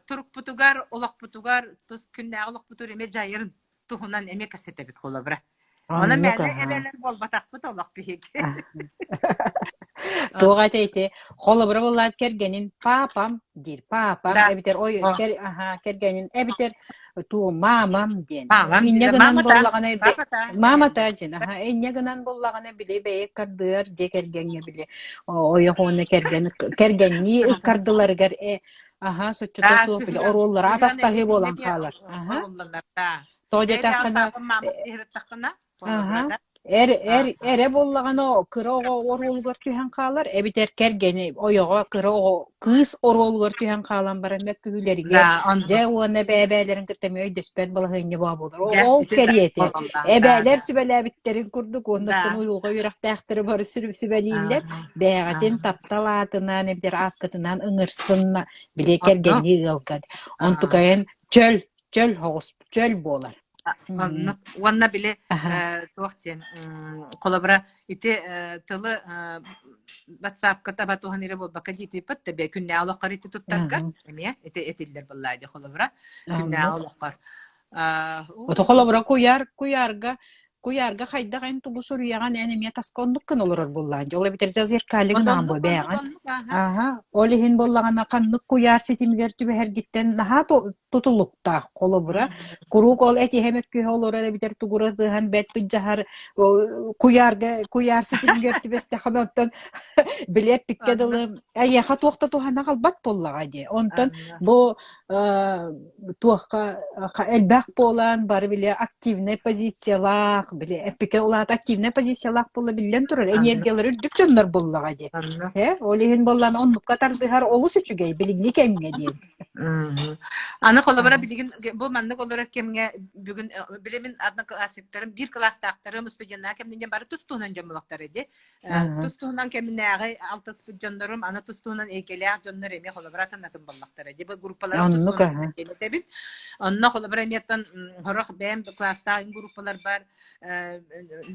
[SPEAKER 2] турукпутугар, олохпутугар, тус күннээҕи олохпутугар эмиэ дьайарын туһунан эмиэ кэпсэтэбит холобура. Онон
[SPEAKER 1] Оннук
[SPEAKER 2] мээнэ
[SPEAKER 1] аһаа.
[SPEAKER 2] эбээлэр буолбатахпыт олох биһиги.
[SPEAKER 1] Туох этэ ити холобура буоллаат кэргэнин паапам диир паапам
[SPEAKER 2] Да.
[SPEAKER 1] эбитэр ой кэр аһаа кэргэнин эбитэр туу маамам диэн
[SPEAKER 2] Маамам
[SPEAKER 1] инньэ
[SPEAKER 2] диир.
[SPEAKER 1] гынан
[SPEAKER 2] Маамата,
[SPEAKER 1] буоллаҕына
[SPEAKER 2] папата.
[SPEAKER 1] маамата диэн аһаа инньэ гынан буоллаҕына били бэйэ ыккардыар дьиэ кэргэҥҥэ били ойох уонна кэргэн кэргэннии ыккардыларыгар э аһаа соччото
[SPEAKER 2] Да,
[SPEAKER 1] суох били
[SPEAKER 2] сыһыан,
[SPEAKER 1] оруоллара
[SPEAKER 2] сыһыан
[SPEAKER 1] атастаһыы
[SPEAKER 2] эмиэ
[SPEAKER 1] буолан
[SPEAKER 2] эмиэ
[SPEAKER 1] хаалар аһаа
[SPEAKER 2] оруолланар, да.
[SPEAKER 1] Тоҕо
[SPEAKER 2] Бэйэ бэйэҕин
[SPEAKER 1] диэтэххинэ
[SPEAKER 2] паапам маамам диэһириттаххына, холобура
[SPEAKER 1] Аһа.
[SPEAKER 2] да.
[SPEAKER 1] Эр эр эрэ буоллаҕына кыра оҕо оруолугар түһэн хаалар, эбэтэр кэргэни ойоҕо кыра оҕо кыыс оруолугар түһэн хаалан баран мөккүһүүлэригэр
[SPEAKER 2] Да, оннук.
[SPEAKER 1] дьэ уонна бэйэ-бэйэлэрин кытта эмиэ өйдөспөт балаһыанньа баа буолар.
[SPEAKER 2] Дьэ,
[SPEAKER 1] Ол
[SPEAKER 2] ити
[SPEAKER 1] кэриэтэ
[SPEAKER 2] оруоллаах, да,
[SPEAKER 1] эбээлэр
[SPEAKER 2] да.
[SPEAKER 1] сүбэлээбиттэрин курдук уоннаттан
[SPEAKER 2] Да.
[SPEAKER 1] уйулҕа үөрэхтээхтэри бары сүбэлииллэр.
[SPEAKER 2] Аха,
[SPEAKER 1] Бэйэҕитин
[SPEAKER 2] аха.
[SPEAKER 1] таптал аатынан эбэтэр ааккытынан ыҥырсынна били
[SPEAKER 2] Оннук.
[SPEAKER 1] кэргэннии ыалга.
[SPEAKER 2] Аа.
[SPEAKER 1] Онтукайын чөл чөл соҕус чөл буолар.
[SPEAKER 2] Оннук. Уонна били
[SPEAKER 1] Аха.
[SPEAKER 2] туох диэн холобура ити тылы WhatsApp-ка таба туһан эрэ буолбакка диэтиппит да күннээҕи олоххор ити туттарга эмиэ ити этиллэр буоллаа дии холобура күннээҕи олоххор
[SPEAKER 1] Ото холобура куйаар куйаарга куйаарга хайдах эн тугу суруйаҕын эн эмиэ таска оннуккун олорор буоллаан дьол эбэтэр зеркали гынаан бу бэйэҕин аха ол иһин буоллаҕына ханнык куйаар ситимигэр түбэһэргиттэн наһаа тутулуктаах холобура куруук ол этиһэ мөккүһэ олорор эбэтэр тугура тыаһан бэт быдьаһар куйаарга куйаар ситимигэр түбэстэххинэ оттон били эппиккэ дылы эйиэхэ туох да туһана аҕалбат буоллаҕа дии онтон бу туохха элбэх буолан бары били активнай позициялаах били эппикэ улаата активнай позициялаах буолла биллэн турар энергиялар үрдүк дьоннор буоллаҕа дии э ол иһин буоллаан оннукка тардыһар олус үчүгэй билиҥҥи кэмҥэ диэн
[SPEAKER 2] аны. Аны холобура
[SPEAKER 1] Аха.
[SPEAKER 2] билигин бу маннык олорор кэмҥэ бүгүн билимин одноклассниктарым биир кылаастаахтарым студеннаа кэмнинэн бары тус-туһунан дьон булахтар ди.
[SPEAKER 1] Аха.
[SPEAKER 2] Тус-туһунан кэминээҕи алтыспыт дьоннорум аны тус-туһунан эйгэлээх дьоннор эмиэ холобура атын-атын буоллахтара ди. Бу группаларым
[SPEAKER 1] Оннук
[SPEAKER 2] тус-туһунан
[SPEAKER 1] аха.
[SPEAKER 2] этэбин. Онно холобура эмиэттэн хорох бэйэм кылаастаах группалар бар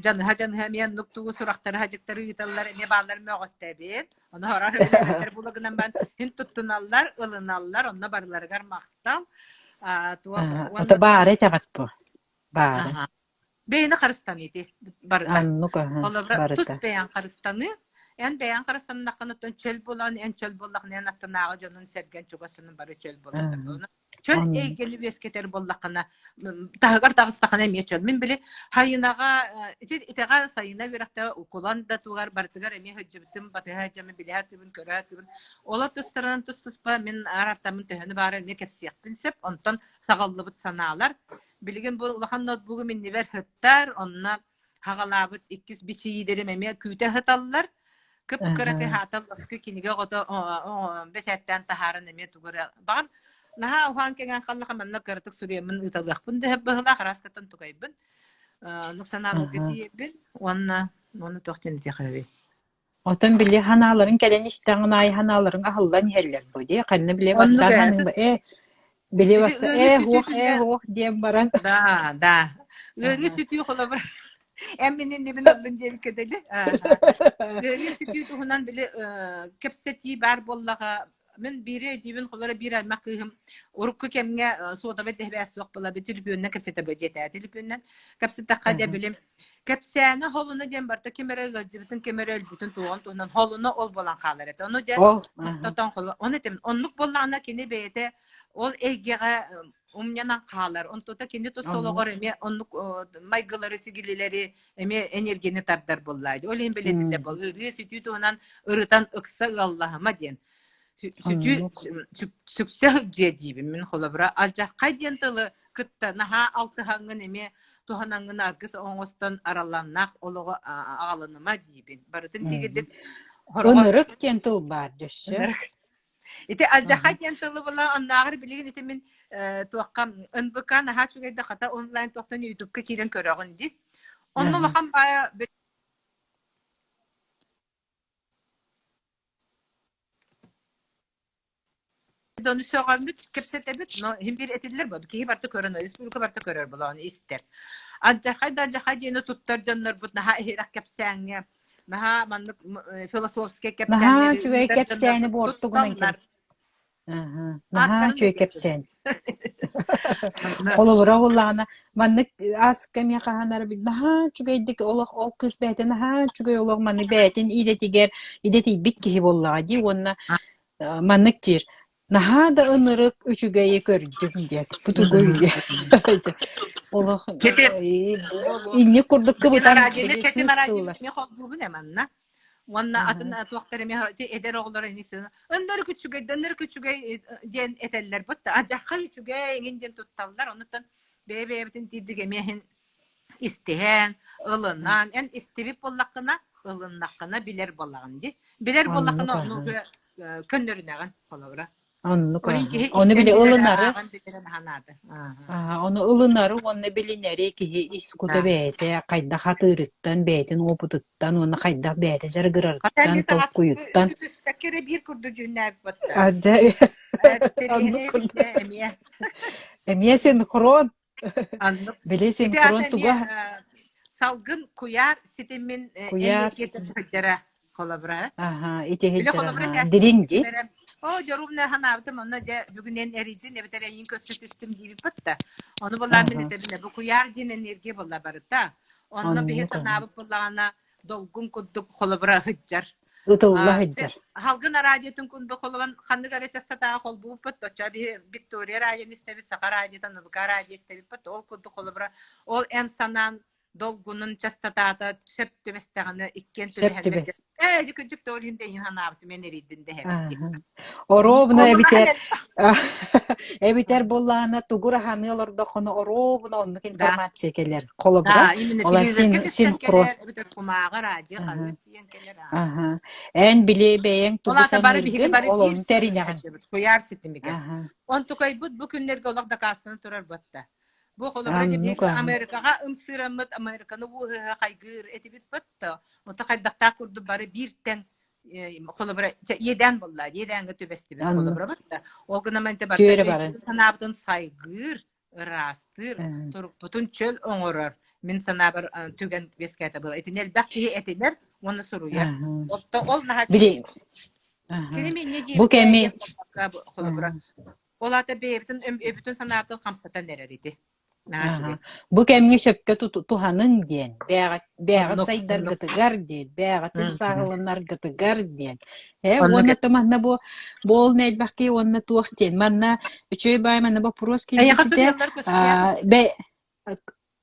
[SPEAKER 2] дьаныһа-дьаныһа эмиэ оннук тугу сурахтары хадьыктары ыыталлар эмиэ бааллар мөҕөттөбүт. Ону хорор үлэлэбэттэр була гынан баран һин туттуналлар, ылыналлар, онно барыларыгар махтал. А, туох
[SPEAKER 1] Аха.
[SPEAKER 2] уонна
[SPEAKER 1] Ото баара итэҕэт бу. Баара.
[SPEAKER 2] Аха. Бэйэни харыстаныы ити барыта.
[SPEAKER 1] Оннук аха.
[SPEAKER 2] Холобура, тус
[SPEAKER 1] Барыта.
[SPEAKER 2] бэйэҥ харыстаныы, эн бэйэҥ харыстаннаххына оттон чөл буолан, эн чөл буоллаххына эн аттынааҕы дьонун сэргэн чугас дьонун бары чөл буолаллар.
[SPEAKER 1] Аха.
[SPEAKER 2] Онон чөл
[SPEAKER 1] Оннук.
[SPEAKER 2] эйгэни үөскэтэр буоллаххына, таһыгар таҕыстаххына эмиэ чөл. Мин били Хайынаҕа ити итэҕэл сайына үөрэхтэ укулан да тугар барытыгар эмиэ сылдьыбытым, батыһа сылдьаммын, билэ сатыыбын, көрө сатыыбын. Олор тустарынан тус-туспа мин аар-артаммын төһөнү баара эмиэ кэпсиэхпин сөп. Онтон саҕаллыбыт санаалар. Билигин бу улахан ноутбугум иннибэр сыттар, онно хаҕалаабыт иккис бичийиилэрим эмиэ күүтэ сыталлар. Кып-кыракый
[SPEAKER 1] Аха.
[SPEAKER 2] хаатал лоскуй кинигэ оҕото бэчээттээн таһааран эмиэ тугу эрэ баҕар наһаа уһаан кэҥээн халлаха манна кыратык суруйаммын ыыталыахпын да сөп быһыылаах араас-каттан тугайбын. Оннук санааларга
[SPEAKER 1] Аха.
[SPEAKER 2] тиийэбин уонна уонна туох диэн этиэхэ
[SPEAKER 1] Оттон били ханааларын кэлэн истэҕин аайы ханааларыҥ аһыллан иһэллэр бу дии. Ханна били
[SPEAKER 2] Оннук
[SPEAKER 1] бастаан
[SPEAKER 2] ээ.
[SPEAKER 1] ханыҥ ээ били
[SPEAKER 2] Ити
[SPEAKER 1] баста
[SPEAKER 2] ыарыы
[SPEAKER 1] ээ
[SPEAKER 2] сүтүү
[SPEAKER 1] һуох ээ
[SPEAKER 2] түнэ
[SPEAKER 1] һуох диэн баран
[SPEAKER 2] Да, да. Ыарыы
[SPEAKER 1] Аха.
[SPEAKER 2] сүтүү холобура эн мин иннибин ыллын диэбиккэ дылы. Ааһа. Ыарыы сүтүү туһунан били э, кэпсэтии баар буоллаҕа мин биири өйдүүбүн холобура биир аймах кыыһым урукку кэмҥэ э, суотабай дэһбээс суох буола төлөпүөнүнэн кэпсэтэ дьиэтээ төлөпүөнүнэн кэпсэттэххэ дьэ
[SPEAKER 1] Аха.
[SPEAKER 2] билим кэпсээнэ холуна диэн барыта ким эрэ ыалдьыбытын ким эрэ өлбүтүн туоҕун туһунан холуна ол буолан хаалар этэ ону дьэ
[SPEAKER 1] Ол аха.
[SPEAKER 2] тохтотон холу ону этим оннук буоллаҕына кини бэйэтэ ол эйгэҕэ умньанан хаалар. Онтута кини тус
[SPEAKER 1] Оннук.
[SPEAKER 2] олоҕор эмиэ оннук майгылары, сигилилэри эмиэ энергияны тардар буоллаа. Ол иһин билэтиллэр
[SPEAKER 1] М.
[SPEAKER 2] бу ырыы сүтүү туһунан ырытан ыкса ыаллаһыма диэн. Сүтүү
[SPEAKER 1] Оннук.
[SPEAKER 2] сүксэ сылдьыа диибин мин холобура алдьархай диэн тылы кытта наһаа алтыһаҥҥын эмиэ туһанаҥҥын аргыс оҥостон аралланнаах олоҕу аҕалыныма диибин. Барытын
[SPEAKER 1] М.
[SPEAKER 2] тигирдик хороҕор
[SPEAKER 1] Ынырык диэн тыл баар дөссө.
[SPEAKER 2] Ити
[SPEAKER 1] Аха.
[SPEAKER 2] алдьархай диэн тылы була оннооҕор билигин ити мин э, туохха НВК наһаа үчүгэй да хата онлайн туохтан ютубка киирэн көрөҕүн дии. Онно
[SPEAKER 1] Аха.
[SPEAKER 2] улахан баайа ону сөҕөммүт кэпсэтэбит, но иһин биир этиллэр бу киһи барыта көрөн, республика барыта көрөр буолаҕын истэр. Алдьархай да алдьархай диэни туттар дьоннорбут наһаа иһирэх кэпсээҥҥэ, наһаа маннык философскай
[SPEAKER 1] Наһаа
[SPEAKER 2] кэпсээннэри
[SPEAKER 1] үчүгэй
[SPEAKER 2] ыытар
[SPEAKER 1] кэпсээни
[SPEAKER 2] дьоннорбут
[SPEAKER 1] буортугунан кэб
[SPEAKER 2] тутталлар.
[SPEAKER 1] Аһа, наһаа
[SPEAKER 2] Ааттарын да
[SPEAKER 1] үчүгэй
[SPEAKER 2] диэхпин.
[SPEAKER 1] кэпсээн.
[SPEAKER 2] Манна
[SPEAKER 1] Холобура буоллаҕына, маннык ааска эмиэ хаһан эрэ наһаа үчүгэйдик олох ол кыыс бэйэтэ наһаа үчүгэй олох маны бэйэтин идэтигэр идэтийбит киһи буоллаҕа дии уонна э, маннык диир наһаа да ынырык үчүгэйи көрдүм диэн бу тугуй диэн олох
[SPEAKER 2] Кити
[SPEAKER 1] инник курдук
[SPEAKER 2] Билигин
[SPEAKER 1] кыбытан
[SPEAKER 2] араадьыйаны
[SPEAKER 1] били
[SPEAKER 2] кэтим
[SPEAKER 1] сыыс
[SPEAKER 2] араадьыйаны
[SPEAKER 1] тыллар
[SPEAKER 2] эмиэ холбуубун ээ манна. Уонна атын туохтар эмиэ ити эдэр оҕолор эник ыннырык үчүгэй да ыннырык үчүгэй диэн этэллэр бутта адьахха үчүгэй эҥин диэн тутталлар онуттан бэйэ-бэйэбитин тиирдик эмиэ иһин истиһэн ылынан эн истибит буоллаххына ылыннаххына билэр буоллаҕын дии билэр
[SPEAKER 1] Оннук
[SPEAKER 2] буоллаххына ону
[SPEAKER 1] аһа.
[SPEAKER 2] уже көннөрүнэҕин холобура
[SPEAKER 1] Оннук
[SPEAKER 2] Ол
[SPEAKER 1] аһа.
[SPEAKER 2] киһи
[SPEAKER 1] Ону
[SPEAKER 2] истэн
[SPEAKER 1] били
[SPEAKER 2] билэрэ,
[SPEAKER 1] ылынары
[SPEAKER 2] ааҕан билэрэ наһаа наада. Ааһа.
[SPEAKER 1] аһа, ону ылынары уонна билинэри киһи ис кута
[SPEAKER 2] Да.
[SPEAKER 1] бэйэтэ хайдах атыырыттан, бэйэтин уопутуттан уонна хайдах бэйэтэ
[SPEAKER 2] Хата
[SPEAKER 1] дьарыгырарыттан,
[SPEAKER 2] эмиэ таҥаспыт
[SPEAKER 1] толкуйуттан
[SPEAKER 2] үтүтүспэккэ эрэ биир курдук дьүннээбит батта.
[SPEAKER 1] А, дьэ, оннук
[SPEAKER 2] Тэриэһинэй
[SPEAKER 1] курдук.
[SPEAKER 2] эбит ээ эмиэ.
[SPEAKER 1] Эмиэ синхрон.
[SPEAKER 2] Аннык.
[SPEAKER 1] Били
[SPEAKER 2] Ити аата
[SPEAKER 1] синхрон
[SPEAKER 2] эмиэ
[SPEAKER 1] туга
[SPEAKER 2] э, салгын куйаар ситимин э,
[SPEAKER 1] куйаар
[SPEAKER 2] энергията
[SPEAKER 1] ситим.
[SPEAKER 2] сылдьара холобура.
[SPEAKER 1] Аха, ити
[SPEAKER 2] Били
[SPEAKER 1] сылдьар
[SPEAKER 2] холобура
[SPEAKER 1] аха.
[SPEAKER 2] этээччи
[SPEAKER 1] Дириҥ
[SPEAKER 2] ким
[SPEAKER 1] дии.
[SPEAKER 2] эрэ оо дьоруумна санаабытым онно дьэ бүгүн эн эрийдин эбэтэр эйиин көрсө түстүм диэбиппит да. Ону булаан мин
[SPEAKER 1] Аха.
[SPEAKER 2] этэбин бу куйаар диэн энергия буолла барыта. Онно биһи
[SPEAKER 1] Оннук аха.
[SPEAKER 2] санаабыт буоллаҕына долгун курдук холобура сылдьар.
[SPEAKER 1] Ытылла сылдьар.
[SPEAKER 2] Халгын радиотын кун бу холобан ханнык эрэ частотаҕа холбууппут, оччо биһи Виктория радионы истэбит, Саха радиотын, НВК радио истэбиппит, ол курдук холобура ол эн санаан. долгунун частотата сөп түбэстэҕинэ иккиэн
[SPEAKER 1] Сөп
[SPEAKER 2] түбэһэллэр
[SPEAKER 1] түбэс.
[SPEAKER 2] ээ ити кырдьык да ол иһин да эйигин санаабытым эн эрийдин дэһэбит дии.
[SPEAKER 1] Аһа. Оруобуна
[SPEAKER 2] Куолунаһан
[SPEAKER 1] эбитэр
[SPEAKER 2] элбэх.
[SPEAKER 1] эбитэр буоллаҕына тугу раһаныы олордоххуна оруобуна оннук
[SPEAKER 2] Да.
[SPEAKER 1] информация кэлэр. Холобура,
[SPEAKER 2] Да, именно
[SPEAKER 1] ол
[SPEAKER 2] телевизорга
[SPEAKER 1] син
[SPEAKER 2] көстөн
[SPEAKER 1] синхрон.
[SPEAKER 2] кэлэр, эбэтэр кумааҕы, радио,
[SPEAKER 1] Аһа.
[SPEAKER 2] хаһыат тиийэн кэлэр. Аа.
[SPEAKER 1] Аһа. Эн били бэйэҥ
[SPEAKER 2] Ол
[SPEAKER 1] тугу
[SPEAKER 2] аата бары биһиги
[SPEAKER 1] саныыргын,
[SPEAKER 2] бары
[SPEAKER 1] ол
[SPEAKER 2] биир
[SPEAKER 1] ону
[SPEAKER 2] ситимҥэ
[SPEAKER 1] тэринэҕин.
[SPEAKER 2] сылдьабыт, куйаар ситимигэр.
[SPEAKER 1] Аһа.
[SPEAKER 2] Онтукайбыт бу күннэргэ олох дакаастанан турар батта. Бу холобура дьэ
[SPEAKER 1] Оннук
[SPEAKER 2] биһиги
[SPEAKER 1] аһа.
[SPEAKER 2] Америкаҕа ымсыыраммыт, Американы уоһуһа хайгыыр этибит батта. Онто хайдахтаах курдук бары биир тэҥ холобура иэдээн буолла, иэдээҥҥэ түбэстибит
[SPEAKER 1] Оннук.
[SPEAKER 2] холобура батта. Ол гынан инте барыта
[SPEAKER 1] Түөрэ баран.
[SPEAKER 2] өйбүтүн санаабытын сайгыыр, ыраастыыр, турукпутун чөл оҥорор. Мин санаабар түгэн үөскээтэ буолла. Итини элбэх киһи этинэр уонна суруйар. Отто ол наһаа
[SPEAKER 1] Били
[SPEAKER 2] Кини минне
[SPEAKER 1] бу
[SPEAKER 2] диэбитэ
[SPEAKER 1] кэми
[SPEAKER 2] диэн холобура. Ол аата бэйэбитин өйбүтүн санаабытын хамсатан эрэр ити. Наһаа үчүгэй.
[SPEAKER 1] Бу кэмҥэ сөпкө туһаныҥ диэн, бэйэҕит бэйэҕит
[SPEAKER 2] Оннук, оннук.
[SPEAKER 1] сайдаргытыгар диэн, бэйэҕитин сааһыланаргытыгар диэн. Э,
[SPEAKER 2] Оннук
[SPEAKER 1] уонна то манна бу бу ол элбэх киһи уонна туох диэн. Манна үчүгэй баай манна боппуруос
[SPEAKER 2] Эйиэхэ
[SPEAKER 1] киирбит этэ.
[SPEAKER 2] суруйаллар
[SPEAKER 1] Аа,
[SPEAKER 2] көстүөххэ
[SPEAKER 1] бэ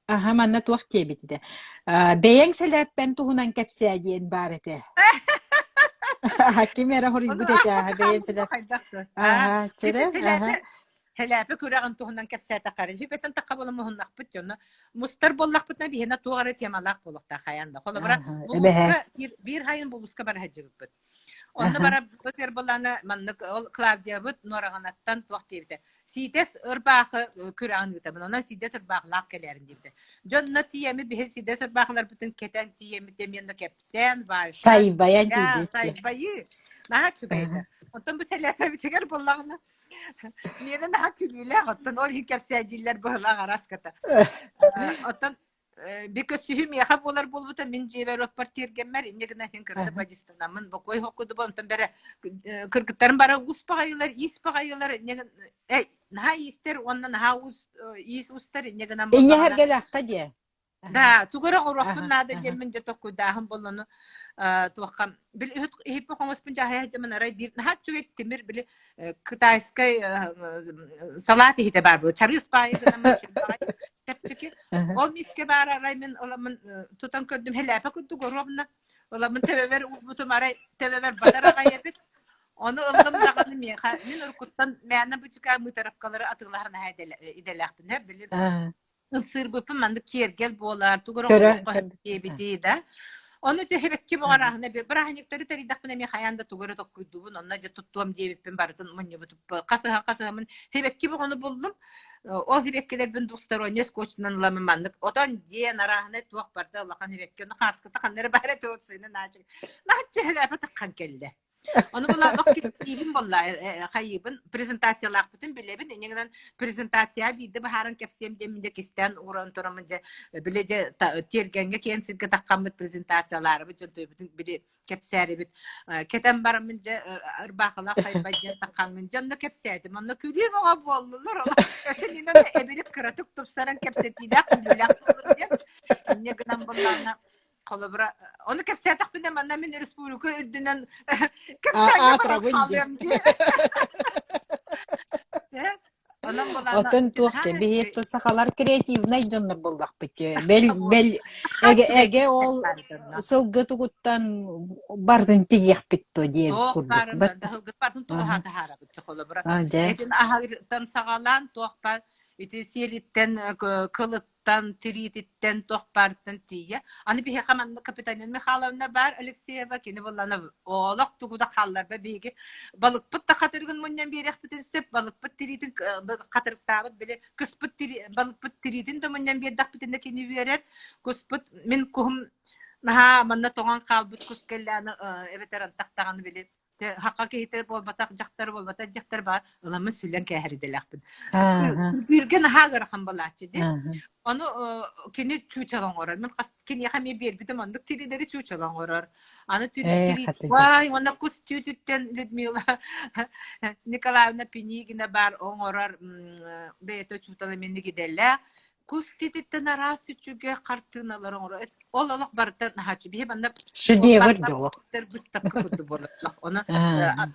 [SPEAKER 1] аха манна туох диэбит этэ. Аа, бэйэҥ сэлээппэн туһунан кэпсээ диэн баар этэ. Ким эрэ
[SPEAKER 2] Ону
[SPEAKER 1] хоруйбут этэ,
[SPEAKER 2] аахпакка
[SPEAKER 1] аха бэйэҥ
[SPEAKER 2] хаалбытым
[SPEAKER 1] сэлээп.
[SPEAKER 2] хайдах да.
[SPEAKER 1] Аха,
[SPEAKER 2] Ити
[SPEAKER 1] чэрэ, аха.
[SPEAKER 2] сэлээпэ Сэлээпэ күрэҕин туһунан кэпсээтэххэ сүбэтин тахха буола муһуннахпыт дьоно мустар буоллахпытына биһиэнэ туох эрэ темалаах буолуохтаах хайаан да. Холобура,
[SPEAKER 1] Аха,
[SPEAKER 2] булууска
[SPEAKER 1] эбэһэ.
[SPEAKER 2] биир, биир хайын булууска бара сылдьыбыппыт. Онно
[SPEAKER 1] Аха.
[SPEAKER 2] барарбыт эр маннык ол Клавдиябыт Нуораҕанаттан туох диэбитэ. Сиидэс ырбаахы күрэҕин ыытабын. Онон сиидэс ырбаахылаах кэлээрин диэбитэ. Дьонно тиийэммит биһи сиидэс ырбаахыларбытын кэтэн тиийэммит эмиэ кэпсээн, вальса,
[SPEAKER 1] Сайбайан тиийдик дии.
[SPEAKER 2] сайбайыы. Наһаа үчүгэй этэ. Оттон бу сэлээпэбитигэр буоллаҕына Миэнэ наһаа күлүүлээх, оттон ол иһин кэпсээдииллэр быһылаах араската. Оттон би көссүһүү миэхэ буолар буолбута мин дьиэбэр оппар тиэргэммэр инньэ гынан иһин кырата бадьыстанаммын бокуой хоккудуба онтон бэрэ кыргыттарым бары уус баҕайылар иис баҕайылар инньэ наһаа иистэр уонна наһаа уус иис устар инньэ гынан
[SPEAKER 1] Инньэ
[SPEAKER 2] буоллаҕына
[SPEAKER 1] сэргэлээххэ диэ.
[SPEAKER 2] Да, тугу эрэ оҥоруохпун наада диэммин дьэ толкуйдааһын буоллану туохха били иһит иһиппин хоҥоспун дьаһайа дьаман арай биир наһаа үчүгэй тимир били китайскай салат иһитэ баар буолла чарыыс баайы гынан чэпчэки ол миискэ баар арай мин ыламмын тутан көрдүм хэлээпэ курдук оруобуна ыламмын төбөбөр уурбутум арай төбөбөр батар аҕай эбит ону ыллым даҕаны миэхэ мин уруккуттан мээнэ бычыкаа мыытарапкалары атыылаһар наһаа идэлээхпин били ымсыырбыппын маннык киэргэл буолар, тугу эрэ
[SPEAKER 1] Көрө
[SPEAKER 2] оҥоруохха сөп диэбитий да. Ону дьэ эбэкки баҕарааһына бырааһынньыктары тэрийдэхпинэ эмиэ хайаан да тугу эрэ толкуйдуубун, онно дьэ туттуом диэбиппин барытын мунньубутум. Хасыһан хасыһаммын эбэкки боҕону буллум. Ол эбэккилэрбин двухсторонний скотчунан ыламмын маннык отон диэн арааһынай туох барда улахан эбэкки. Ону хааскыта ханна эрэ баара этэ уопсайынан наачык. Наһаччы элээпэ таххан кэллэ. Ону була кистиибин буолла хайыыбын презентациялаахпытын билэбин инньэ гынан презентация биирдэ быһааран кэпсиэм диэммин дьэ кистээн ууран тураммын дьэ били дьэ тиэргэҥҥэ киэн сиргэ таххаммыт презентациялаарыбыт дьон туйбутун били кэпсээрибит кэтэн бараммын дьэ ырбаахылаах сайбай диэн таххаҥҥын дьэ онно кэпсээтим онно күлүү бөҕө буоллулар ол өссө эбилик кыратык тупсаран кэпсэтиилээх күлүүлээх буоллун диэн инньэ гынан буоллаҕына Холобура, ону кэпсээтэхпинэ манна мин республика үрдүнэн кэпсээҥҥэ баран
[SPEAKER 1] Аатырабын дии.
[SPEAKER 2] хаалыам дии. Онон булаана
[SPEAKER 1] Оттон туох
[SPEAKER 2] наһаа
[SPEAKER 1] дьэ биһи
[SPEAKER 2] үчүгэй
[SPEAKER 1] сахалар креативнай дьоннор буоллахпыт дьэ. Бэл бэл эгэ эгэ ол сылгы тугуттан бардын тигиэхпит то диэбит
[SPEAKER 2] Туох
[SPEAKER 1] курдук.
[SPEAKER 2] баарын
[SPEAKER 1] Бат
[SPEAKER 2] даһылгыт барын
[SPEAKER 1] аха
[SPEAKER 2] туоһа таһаарабыт холобура.
[SPEAKER 1] а дьэ
[SPEAKER 2] Этин аһарыттан саҕалаан туох бар ити сиэлиттэн кылыт тан, тириититтэн, туох баарыттан тиийэ. Аны биһиэхэ манна Капиталина Михайловна баар Алексеева, кини буоллаана олох тугу да хаалларба биһиги балыкпыт да хатырыгын мунньан биэриэхпитин сөп, балыкпыт тириитин хатырыктаабыт били кыспыт тири, балыкпыт тириитин да мунньан биэрдэхпитинэ кини үөрэр. Куспут мин куһум наһаа манна тоҥон хаалбыт кус кэллэ аны эбэтэр антах даҕаны били Хакка киһитэ буолбатах, дьахтар буолбатах, дьахтар баар ыламмын сүлэн кээһэр идэлээхпин. Үргүүргэ наһаа ыарахан буолааччы дии. Ону кини чуучала оҥорор. Мин хас киниэхэ эмиэ биэрбитим оннук тириилэри чуучала оҥорор. Аны тирии вай уонна кус түүтүттэн Людмила Николаевна Пинигина баар оҥорор бэйэтэ учуутала минник идэлээх. Кус тититтэн араас үчүгэй хартыыналары оҥоро. Ол олох барыта наһааччы. Биһи манна
[SPEAKER 1] Шедевр дьоло.
[SPEAKER 2] выставка курдук буолар. Ону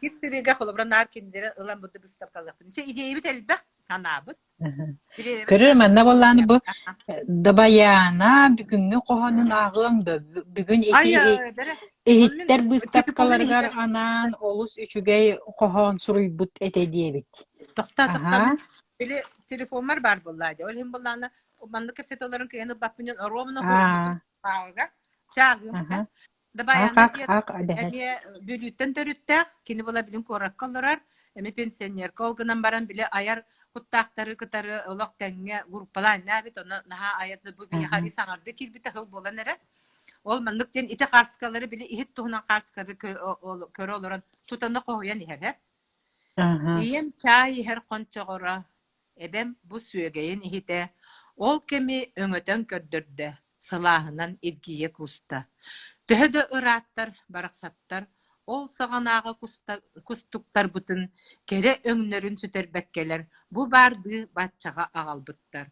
[SPEAKER 2] биир сырыыга холобура наар кинилэри ылан бу выставкалыахпын. Чэ идеябит элбэх, санаабыт.
[SPEAKER 1] Көрөр манна буоллааны бу Дабайаана бүгүҥҥү хоһоонун ааҕыаҥ да бүгүн ити иһиттэр быыстапкаларыгар анаан олус үчүгэй хоһоон суруйбут этэ диэбит.
[SPEAKER 2] Тохтоо, тохтоо. Били телефоммар баар буоллаа дии. Ол иһин буоллаҕына маннык кэпсэтэ олорон кыайан ылбаппын диэн оруобуна хоһуйбутум ааҕыга. Чааҕыым этэ. Дабайаана диэн эмиэ Бүлүүттэн төрүттээх, кини була билин куоракка олорор, эмиэ пенсионерка ол гынан баран били айар куттаахтары кытары олох тэҥҥэ группалаан эбит, ону наһаа айар бу биһиэхэ саҥардыы киирбитэ сыл буолан эрэ. Ол маннык диэн ити хаартыскалары били иһит туһунан хаартыскалары көрө олорон сутана хоһуйан иһэр. Ийэм чаай иһэр хончоҕоро, эбэм бу сүөгэйин иһитэ, ол кэми өҥөтөн көрдөрдө, сылааһынан илгийэ кууста. Төһө да ырааттар, барахсаттар ол саҕанааҕы кустуктарбытын кэрэ өҥнөрүн сүтэрбэккэлэр бу баардыы баччаҕа аҕалбыттар.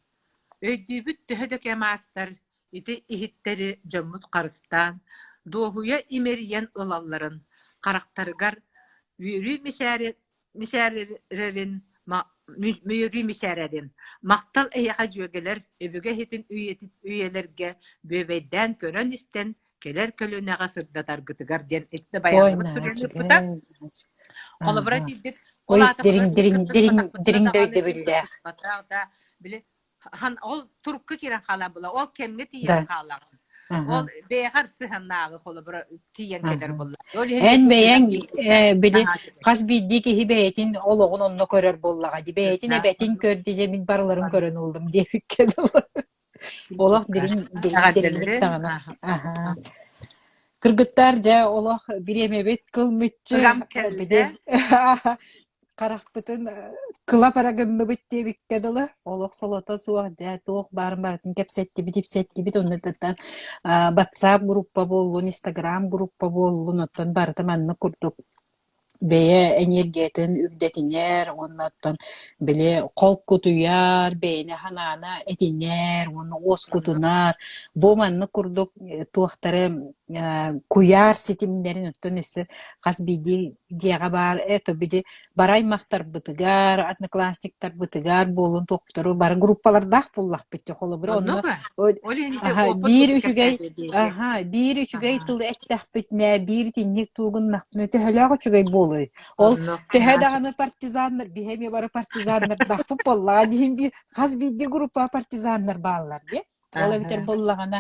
[SPEAKER 2] Өйдүүбүт төһө да кэм аастар, ити иһиттэри дьоммут харыстаан, дуоһуйа имэрийэн ылалларын, харахтарыгар үөрүү мичээрэрин үөрүү мичээрэрин, махтал эһиэхэ дьүөгэлэр өбүгэ иһитин үйэлэргэ бүөбэйдээн көрөн-истэн кэлэр көлүөнэҕэ сырдатаргытыгар диэн итиннэ
[SPEAKER 1] Ой,
[SPEAKER 2] баянныбыт
[SPEAKER 1] наһаа
[SPEAKER 2] суруйан
[SPEAKER 1] үчүгэй.
[SPEAKER 2] ыыппыта. Холобура тиийбит ол
[SPEAKER 1] Ой,
[SPEAKER 2] аата
[SPEAKER 1] дириҥ
[SPEAKER 2] холобура биһи
[SPEAKER 1] дириҥ дириҥ
[SPEAKER 2] кыттыспатахпытына
[SPEAKER 1] дириҥ да
[SPEAKER 2] даҕаны ким
[SPEAKER 1] өйдөбүллээх.
[SPEAKER 2] кыттыспатах да били хан ол турукка киирэн хаалан була ол кэмҥэ
[SPEAKER 1] Да.
[SPEAKER 2] тиийэн хаалаҕын.
[SPEAKER 1] Аха.
[SPEAKER 2] Ол бэйэҕэр сыһыаннааҕы холобура тиийэн кэлэр
[SPEAKER 1] Аха.
[SPEAKER 2] буолла. Ол иһин
[SPEAKER 1] Эн
[SPEAKER 2] бу
[SPEAKER 1] бэйэҥ
[SPEAKER 2] күрэх
[SPEAKER 1] били
[SPEAKER 2] наһаа үчүгэй.
[SPEAKER 1] хас биирдии киһи бэйэтин олоҕун онно көрөр буоллаҕа дии. Бэйэтин
[SPEAKER 2] Да.
[SPEAKER 1] эбэтин көр дии мин барыларын көрөн ыллым диэбиккэ дылы. Олох дириҥ дириҥ дириҥник
[SPEAKER 2] Эҕэрдэлэрин.
[SPEAKER 1] даҕаны. Аха. Кыргыттар дьэ олох бириэмэбит кыл мүччү
[SPEAKER 2] Ыгам
[SPEAKER 1] били
[SPEAKER 2] кэллэ.
[SPEAKER 1] харахпытын кыла бара гынныбыт диэбиккэ дылы олох солото суох дьэ туох баарын барытын кэпсэттибит ипсэттибит оннуттан WhatsApp группа буоллун Instagram группа буоллун оттон барыта маннык курдук бэйэ энергиятын үрдэтинэр уонна оттон били холкутуйар бэйэни санаана этинэр уонна уоскутунар бу маннык курдук туохтары куйаар ситимнэрин оттон өссө хас биирдии дьиэҕэ баар это били бары аймахтарбытыгар, одноклассниктарбытыгар буолун туохтару бары группалардаах буллахпыт дьэ холобура онно
[SPEAKER 2] Оннук Ол иһин ити
[SPEAKER 1] аха
[SPEAKER 2] опыт
[SPEAKER 1] биир
[SPEAKER 2] курдук
[SPEAKER 1] үчүгэй
[SPEAKER 2] кэпсээтэ диэки.
[SPEAKER 1] аха биир үчүгэй
[SPEAKER 2] Аха.
[SPEAKER 1] тылы эттэхпитинэ биир итинник туугуннахпына төһөлөөх үчүгэй буолуой ол
[SPEAKER 2] Оннук
[SPEAKER 1] төһө
[SPEAKER 2] наһаа
[SPEAKER 1] даҕаны партизаннар биһи эмиэ бары партизаннардаахпыт буоллаҕа диһин биир хас биирдии группа партизаннар бааллар диэ Ол эбэтэр
[SPEAKER 2] Аха.
[SPEAKER 1] буоллаҕына,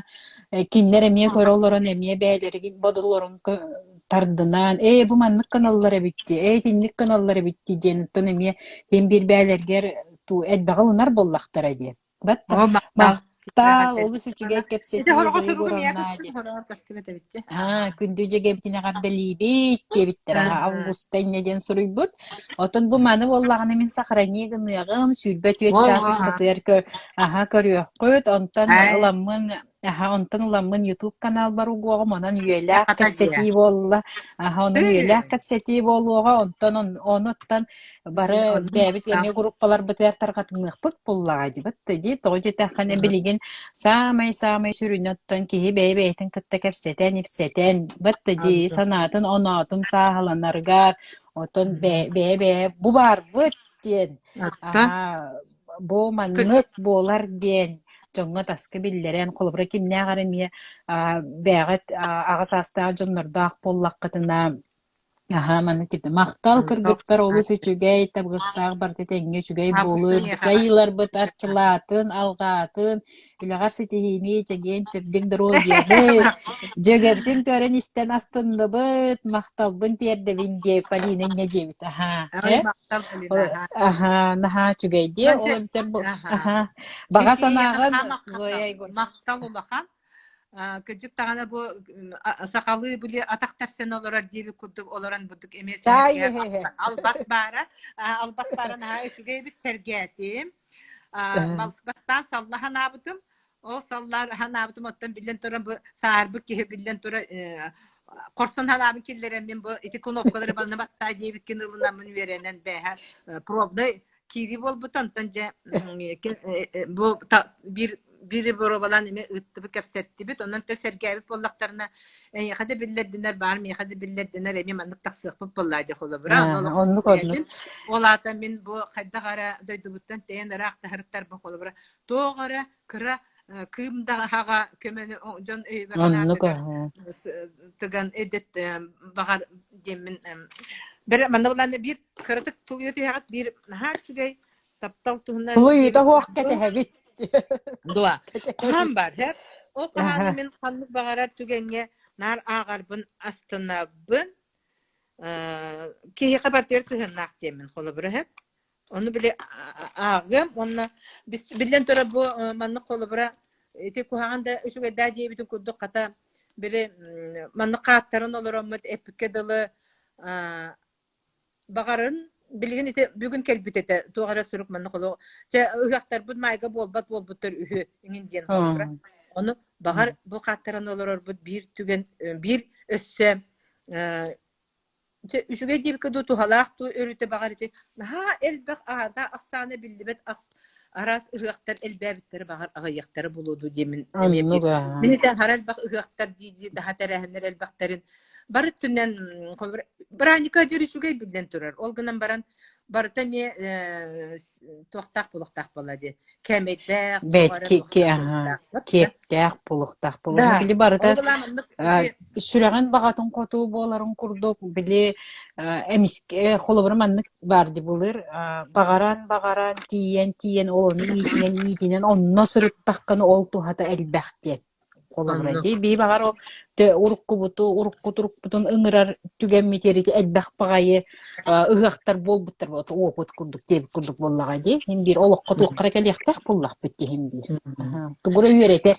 [SPEAKER 1] кинилэр эмиэ көрө олорон эмиэ бэйэлэригин бодолорун тардынан, ээ бу маннык гыналлар эбит дии, ээ итинник гыналлар эбит дии диэн оттон эмиэ син биир бэйэлэригэр туу элбэҕи ылынар буоллахтара дии. Бат
[SPEAKER 2] Оо, махтал.
[SPEAKER 1] махтал, олус үчүгэй
[SPEAKER 2] Ити
[SPEAKER 1] кэпсэтии
[SPEAKER 2] хороҕо
[SPEAKER 1] Зоя
[SPEAKER 2] суругу миэхэ
[SPEAKER 1] Егоровна
[SPEAKER 2] көстүбэт,
[SPEAKER 1] диэн.
[SPEAKER 2] хороҕор көстүбэт эбит дии.
[SPEAKER 1] Аа, күндү дьэгэбитин эҕэрдэлиибит диэбиттэр аҕа Августа инньэ диэн суруйбут. Отон бу маны буоллаҕына мин сохрани гыныаҕым, 24
[SPEAKER 2] Оо,
[SPEAKER 1] чаас
[SPEAKER 2] аха.
[SPEAKER 1] устатыгар көр, аха көрүөххүт. Онтон
[SPEAKER 2] Ай,
[SPEAKER 1] ыламмын, аха онтон ыламмын YouTube каналбар угуоҕум, онон үйэлээх
[SPEAKER 2] хата дьиэ.
[SPEAKER 1] кэпсэтии буолла. Аха онон үйэлээх
[SPEAKER 2] Тыы.
[SPEAKER 1] кэпсэтии буолуоҕа. Онтон онуттан бары
[SPEAKER 2] Онно
[SPEAKER 1] бэйэбит
[SPEAKER 2] махтал.
[SPEAKER 1] эмиэ группаларбытыгар тарҕатыныахпыт буллаҕа дибит дии. Тоҕо диэтэххинэ билигин Саамай-саамай сүрүнэ оттон киһи бэйэ-бэйэтин кытта кэпсэтэн-ипсэтэн, бытта дии санаатын оноотун сааһыланарыгар, оттон бэйэ-бэйэ бу баарбыт диэн,
[SPEAKER 2] Оттон
[SPEAKER 1] аһаа, бу маннык буолар диэн дьоҥҥо таска биллэрэн, холобура кимнээх эрэ эмиэ бэйэҕит аҕа саастаах дьоннордоох буоллаххытына Аһаа, манна типа махтал кыргыттар олус үчүгэй, табыгастаах барыта тэҥҥэ үчүгэй буолуо,
[SPEAKER 2] Августа
[SPEAKER 1] үрдүкү
[SPEAKER 2] миэхэҕэ.
[SPEAKER 1] айыыларбыт арчылаатын, алҕаатын, үлэҕэр ситиһиини, чэгиэн-чэбдик доруобуйаны, дьүөгэбитин көрөн-истэн астынныбыт, махталбын тиэрдэбин диэ Полина инньэ диэбит аһаа,
[SPEAKER 2] Ой,
[SPEAKER 1] э?
[SPEAKER 2] махтал, Полина, аһаа.
[SPEAKER 1] Аһаа, наһаа үчүгэй диэ, ол
[SPEAKER 2] Мантя,
[SPEAKER 1] эбэтэр бу
[SPEAKER 2] аһаа.
[SPEAKER 1] аһаа, баҕа
[SPEAKER 2] Мичийэхэ
[SPEAKER 1] санааҕын
[SPEAKER 2] наһаа махтал.
[SPEAKER 1] Зоя Егоровна
[SPEAKER 2] Махтал улахан. Кырдьык даҕаны бу сахалыы били атах тэпсэн олорор диэбит курдук олорон бурдук эмиэ
[SPEAKER 1] Чаай
[SPEAKER 2] сэһэргэһэр
[SPEAKER 1] иһэ-иһэ.
[SPEAKER 2] албас баара. Албас баара наһаа үчүгэй эбит сэргээтим. Бастаан салла санаабытым. Ол саллар санаабытым оттон биллэн туран бу саарбыт киһи биллэн турар хорсун санаабын киллэрэммин бу ити кнопкалары балны баттаа диэбиккин ылынаммын үөрэнэн бээһэ пробный. киирии буолбута. Онтон дьэ бу биир биири боруобалаан эмиэ ыыттыбыт, кэпсэттибит. Онон тэ сэргээбит буоллахтарына, эйиэхэ да биллэрдинэр, баар миэхэ да биллэрдинэр, эмиэ маннык тахсыахпыт буоллаа дии холобура.
[SPEAKER 1] Оннук оннук.
[SPEAKER 2] Ол аата мин бу хайдах эрэ дойдубуттан тэйэн ыраах таһырыттарбын холобура туох эрэ кыра кыым даҕаһаҕа көмөнү дьон өйүгэр санаатыгар тыган өйдөт баҕар диэммин бэрэ манна булааны биир кыратык тулуйа түһэҕит биир наһаа үчүгэй таптал туһунан
[SPEAKER 1] тулуйуута суох кэтэһэбит
[SPEAKER 2] дуо хаһан бар һэ ол хаһааны мин ханнык баҕарар түгэҥҥэ наар ааҕарбын астынабын киһиэхэ барытыгар сыһыаннаах диэммин холобура һэ Ону били ааҕыам уонна биллэн турар бу маннык холобура ити куһаҕан да үчүгэйдээ диэбитин курдук хата били маннык хааттаран олороммут эппиккэ дылы баҕарын билигин ити бүгүн кэлбит этэ туох эрэ сурук маннык олох чэ ыһыахтарбыт маайга буолбат буолбуттар үһү иҥин диэн холобура ону баҕар бу хааттаран олорорбут биир түгэн биир өссө Дьэ, үчүгэй диэбиккэ дуу, туһалаах дуу өрүтэ баҕар ити наһаа элбэх аата ахсаана биллибэт ас араас ыһыахтар элбээбиттэрэ баҕар аҕыйахтара буолуо дуу диэмин эмиэ
[SPEAKER 1] Оннук
[SPEAKER 2] биир.
[SPEAKER 1] аа.
[SPEAKER 2] Мин ити аһара элбэх ыһыахтар дии-дии наһаа тэрээһиннэр элбэхтэрин бары өттүнэн холобура бырааһынньыкка дьэр үчүгэй биллэн турар. Ол гынан баран барыта эмиэ э, туохтаах буолуохтаах буолла дии. Кээмэйдээх, туох
[SPEAKER 1] Бэт
[SPEAKER 2] эрэ
[SPEAKER 1] ки ки
[SPEAKER 2] туохтаах
[SPEAKER 1] аһаа
[SPEAKER 2] буолуохтаах. Да.
[SPEAKER 1] киэптээх буолуохтаах буолуо.
[SPEAKER 2] Да.
[SPEAKER 1] Били
[SPEAKER 2] Ол
[SPEAKER 1] барыта
[SPEAKER 2] былаан маннык
[SPEAKER 1] а,
[SPEAKER 2] ити
[SPEAKER 1] сүрэҕин баҕатын хоту буоларын курдук били а, эмискэ холобура маннык баар дии былыр а, баҕаран баҕаран тиийэн тиийэн ол ону иитинэн иитинэн онно сырыттаххына ол туһата элбэх диэн холобура
[SPEAKER 2] оннук.
[SPEAKER 1] дии бии баҕар ол уруккубуту урукку турукпутун ыҥырар түгэммитигэр ити элбэх баҕайы ыһыахтар буолбуттар вот опыт курдук диэбит курдук буоллаҕа дии иһин биир олоххо туоххара кэлиэхтээх буоллахпыт иһин биир тугура үөрэтэр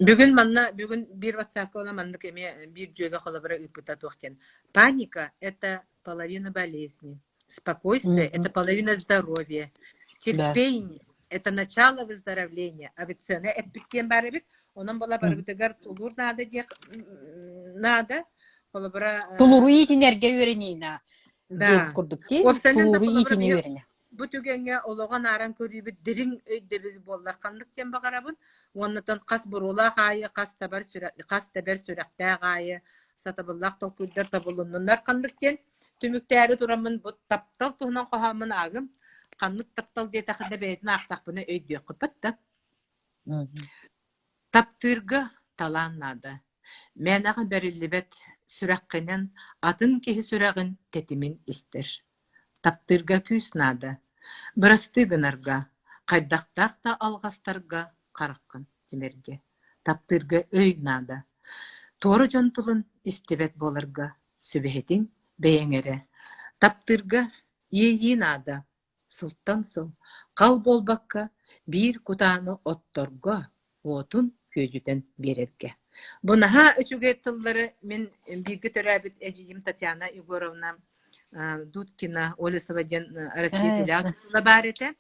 [SPEAKER 2] Бүгүн манна бүгүн биир WhatsApp-ка ола маннык эмиэ биир дьүөгэ холобура ыыппыта туох диэн. Паника – это половина болезни. Спокойствие – это половина здоровья. Терпение – это начало выздоровления. Авиценна эппит диэн баар эбит. Онон була барыбытыгар тулуур наада диэх наада. Холобура
[SPEAKER 1] Тулуру иитинэргэ үөрэниина диэн
[SPEAKER 2] да.
[SPEAKER 1] курдук дии.
[SPEAKER 2] Уопсайынан да
[SPEAKER 1] Тулуру
[SPEAKER 2] холобура
[SPEAKER 1] иитини
[SPEAKER 2] биһи
[SPEAKER 1] үөрэнэ.
[SPEAKER 2] бу түгэҥҥэ олоҕу анааран көрүүбүт дириҥ өйдөбүл буоллар ханнык диэн баҕарабын. Уоннатан хас буруолаах аайы, хас табар сүрэх, хас тэбэр сүрэхтээх аайы сатабыллаах толкуйдар тобулуннуннар ханнык диэн Түмүктээри тураммын бу таптал туһунан хоһооммун аагым. Ханнык таптал диэтэххинэ бэйэтин аахтахпына өйдүөххүппэт да. Таптыырга талаан наада. Мээнэҕэ бэриллибэт сүрэххинэн атын киһи сүрэҕин тэтимин истэр. Таптыырга күүс наада. Бырастыы гынарга, хайдахтаах да алҕастарга хараххын симэргэ. Таптыырга өй наада. Туора дьон тылын истибэт буоларга Сүбэһитиҥ бэйэҥ эрэ, таптыырга иэйии наада, сылтан сыл хал буолбакка биир кутааны отторго уотун күөдьүтэн биэрэргэ. Бу наһаа үчүгэй тыллары мин бииргэ төрөөбүт эдьиийим Татьяна Егоровна Дудкина Олесова диэн Россия түүлээх тыла баар этэ.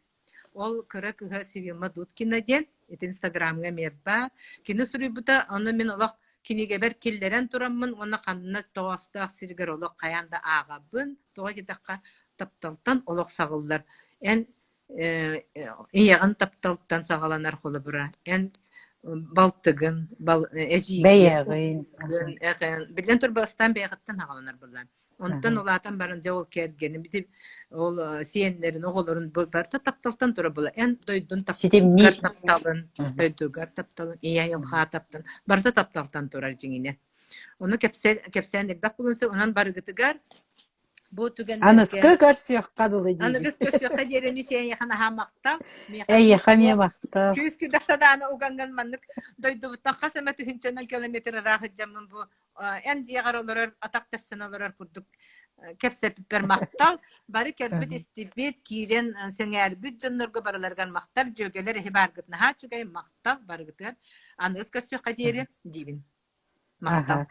[SPEAKER 2] Ол кыра кыһа Севима Дудкина диэн, ити Инстаграмҥа эмиэ баар. Кини суруйбута, ону мин олох кинигэбэр киллэрэн тураммын уонна ханна тоҕоостоох сиригэр олох хайаан да ааҕабын. Тоҕо диэтэххэ, тапталтан олох саҕыллар. Эн э, ийэҕин тапталтан саҕаланар холобура. Эн балтыгын, бал, эдьиийгин,
[SPEAKER 1] Бэйэҕин.
[SPEAKER 2] эҕин, биллэн турар бастаан бэйэҕиттэн саҕаланар былаан. Онтон улаатан баран дьэ ол кэргэним ити ол сиэннэрин, оҕолорун барыта тапталтан тура була. Эн дойдун
[SPEAKER 1] Ситимниир.
[SPEAKER 2] тапталын, дойдугар тапталын, ийэ айылҕа тапталын барыта тапталтан турар дьиҥинэ. Ону кэпсээн, кэпсээн элбэх буолуон сөп. Онон барыгытыгар бу түгэннэргэ
[SPEAKER 1] Аныскы көрсүөххэ дылы диибит.
[SPEAKER 2] Аныгыс көрсүөххэ диэри мис эйиэхэ наһаа махтал. Миэхэ
[SPEAKER 1] Эйиэхэ эмиэ махтал.
[SPEAKER 2] күүс күдэх санааны угаҥҥын маннык дойдубуттан хас эмэ тыһыынчанан километр ыраах сылдьаммын бу эн дьиэҕэр олорор, атах тэпсэн олорор курдук кэпсэппиппэр махтал. Бары кэлбит, истибит, киирэн сэҥээрбит дьоннорго барыларыгар махтал. Дьүөгэлэр эһи бааргыт наһаа үчүгэй, махтал барыгытыгар. Аныгыс көрсүөххэ диэри диибин. Махтал.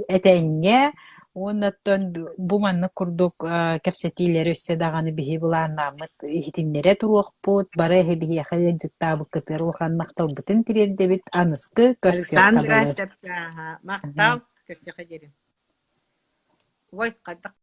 [SPEAKER 1] Этэҥҥэ уоннаттан бу маннык курдук кэпсэтиилэри өссө даҕаны биһи былааннааммыт иһитиннэрэ туруохпут. Бары эһи биһиэхэ ыалдьыттаабыккытыгар улахан махталбытын тириэрдэбит. Аныскы көрсүөххэ
[SPEAKER 2] Александра
[SPEAKER 1] дылы.
[SPEAKER 2] Махтал. Көрсүөххэ диэри. Ой, хайдах.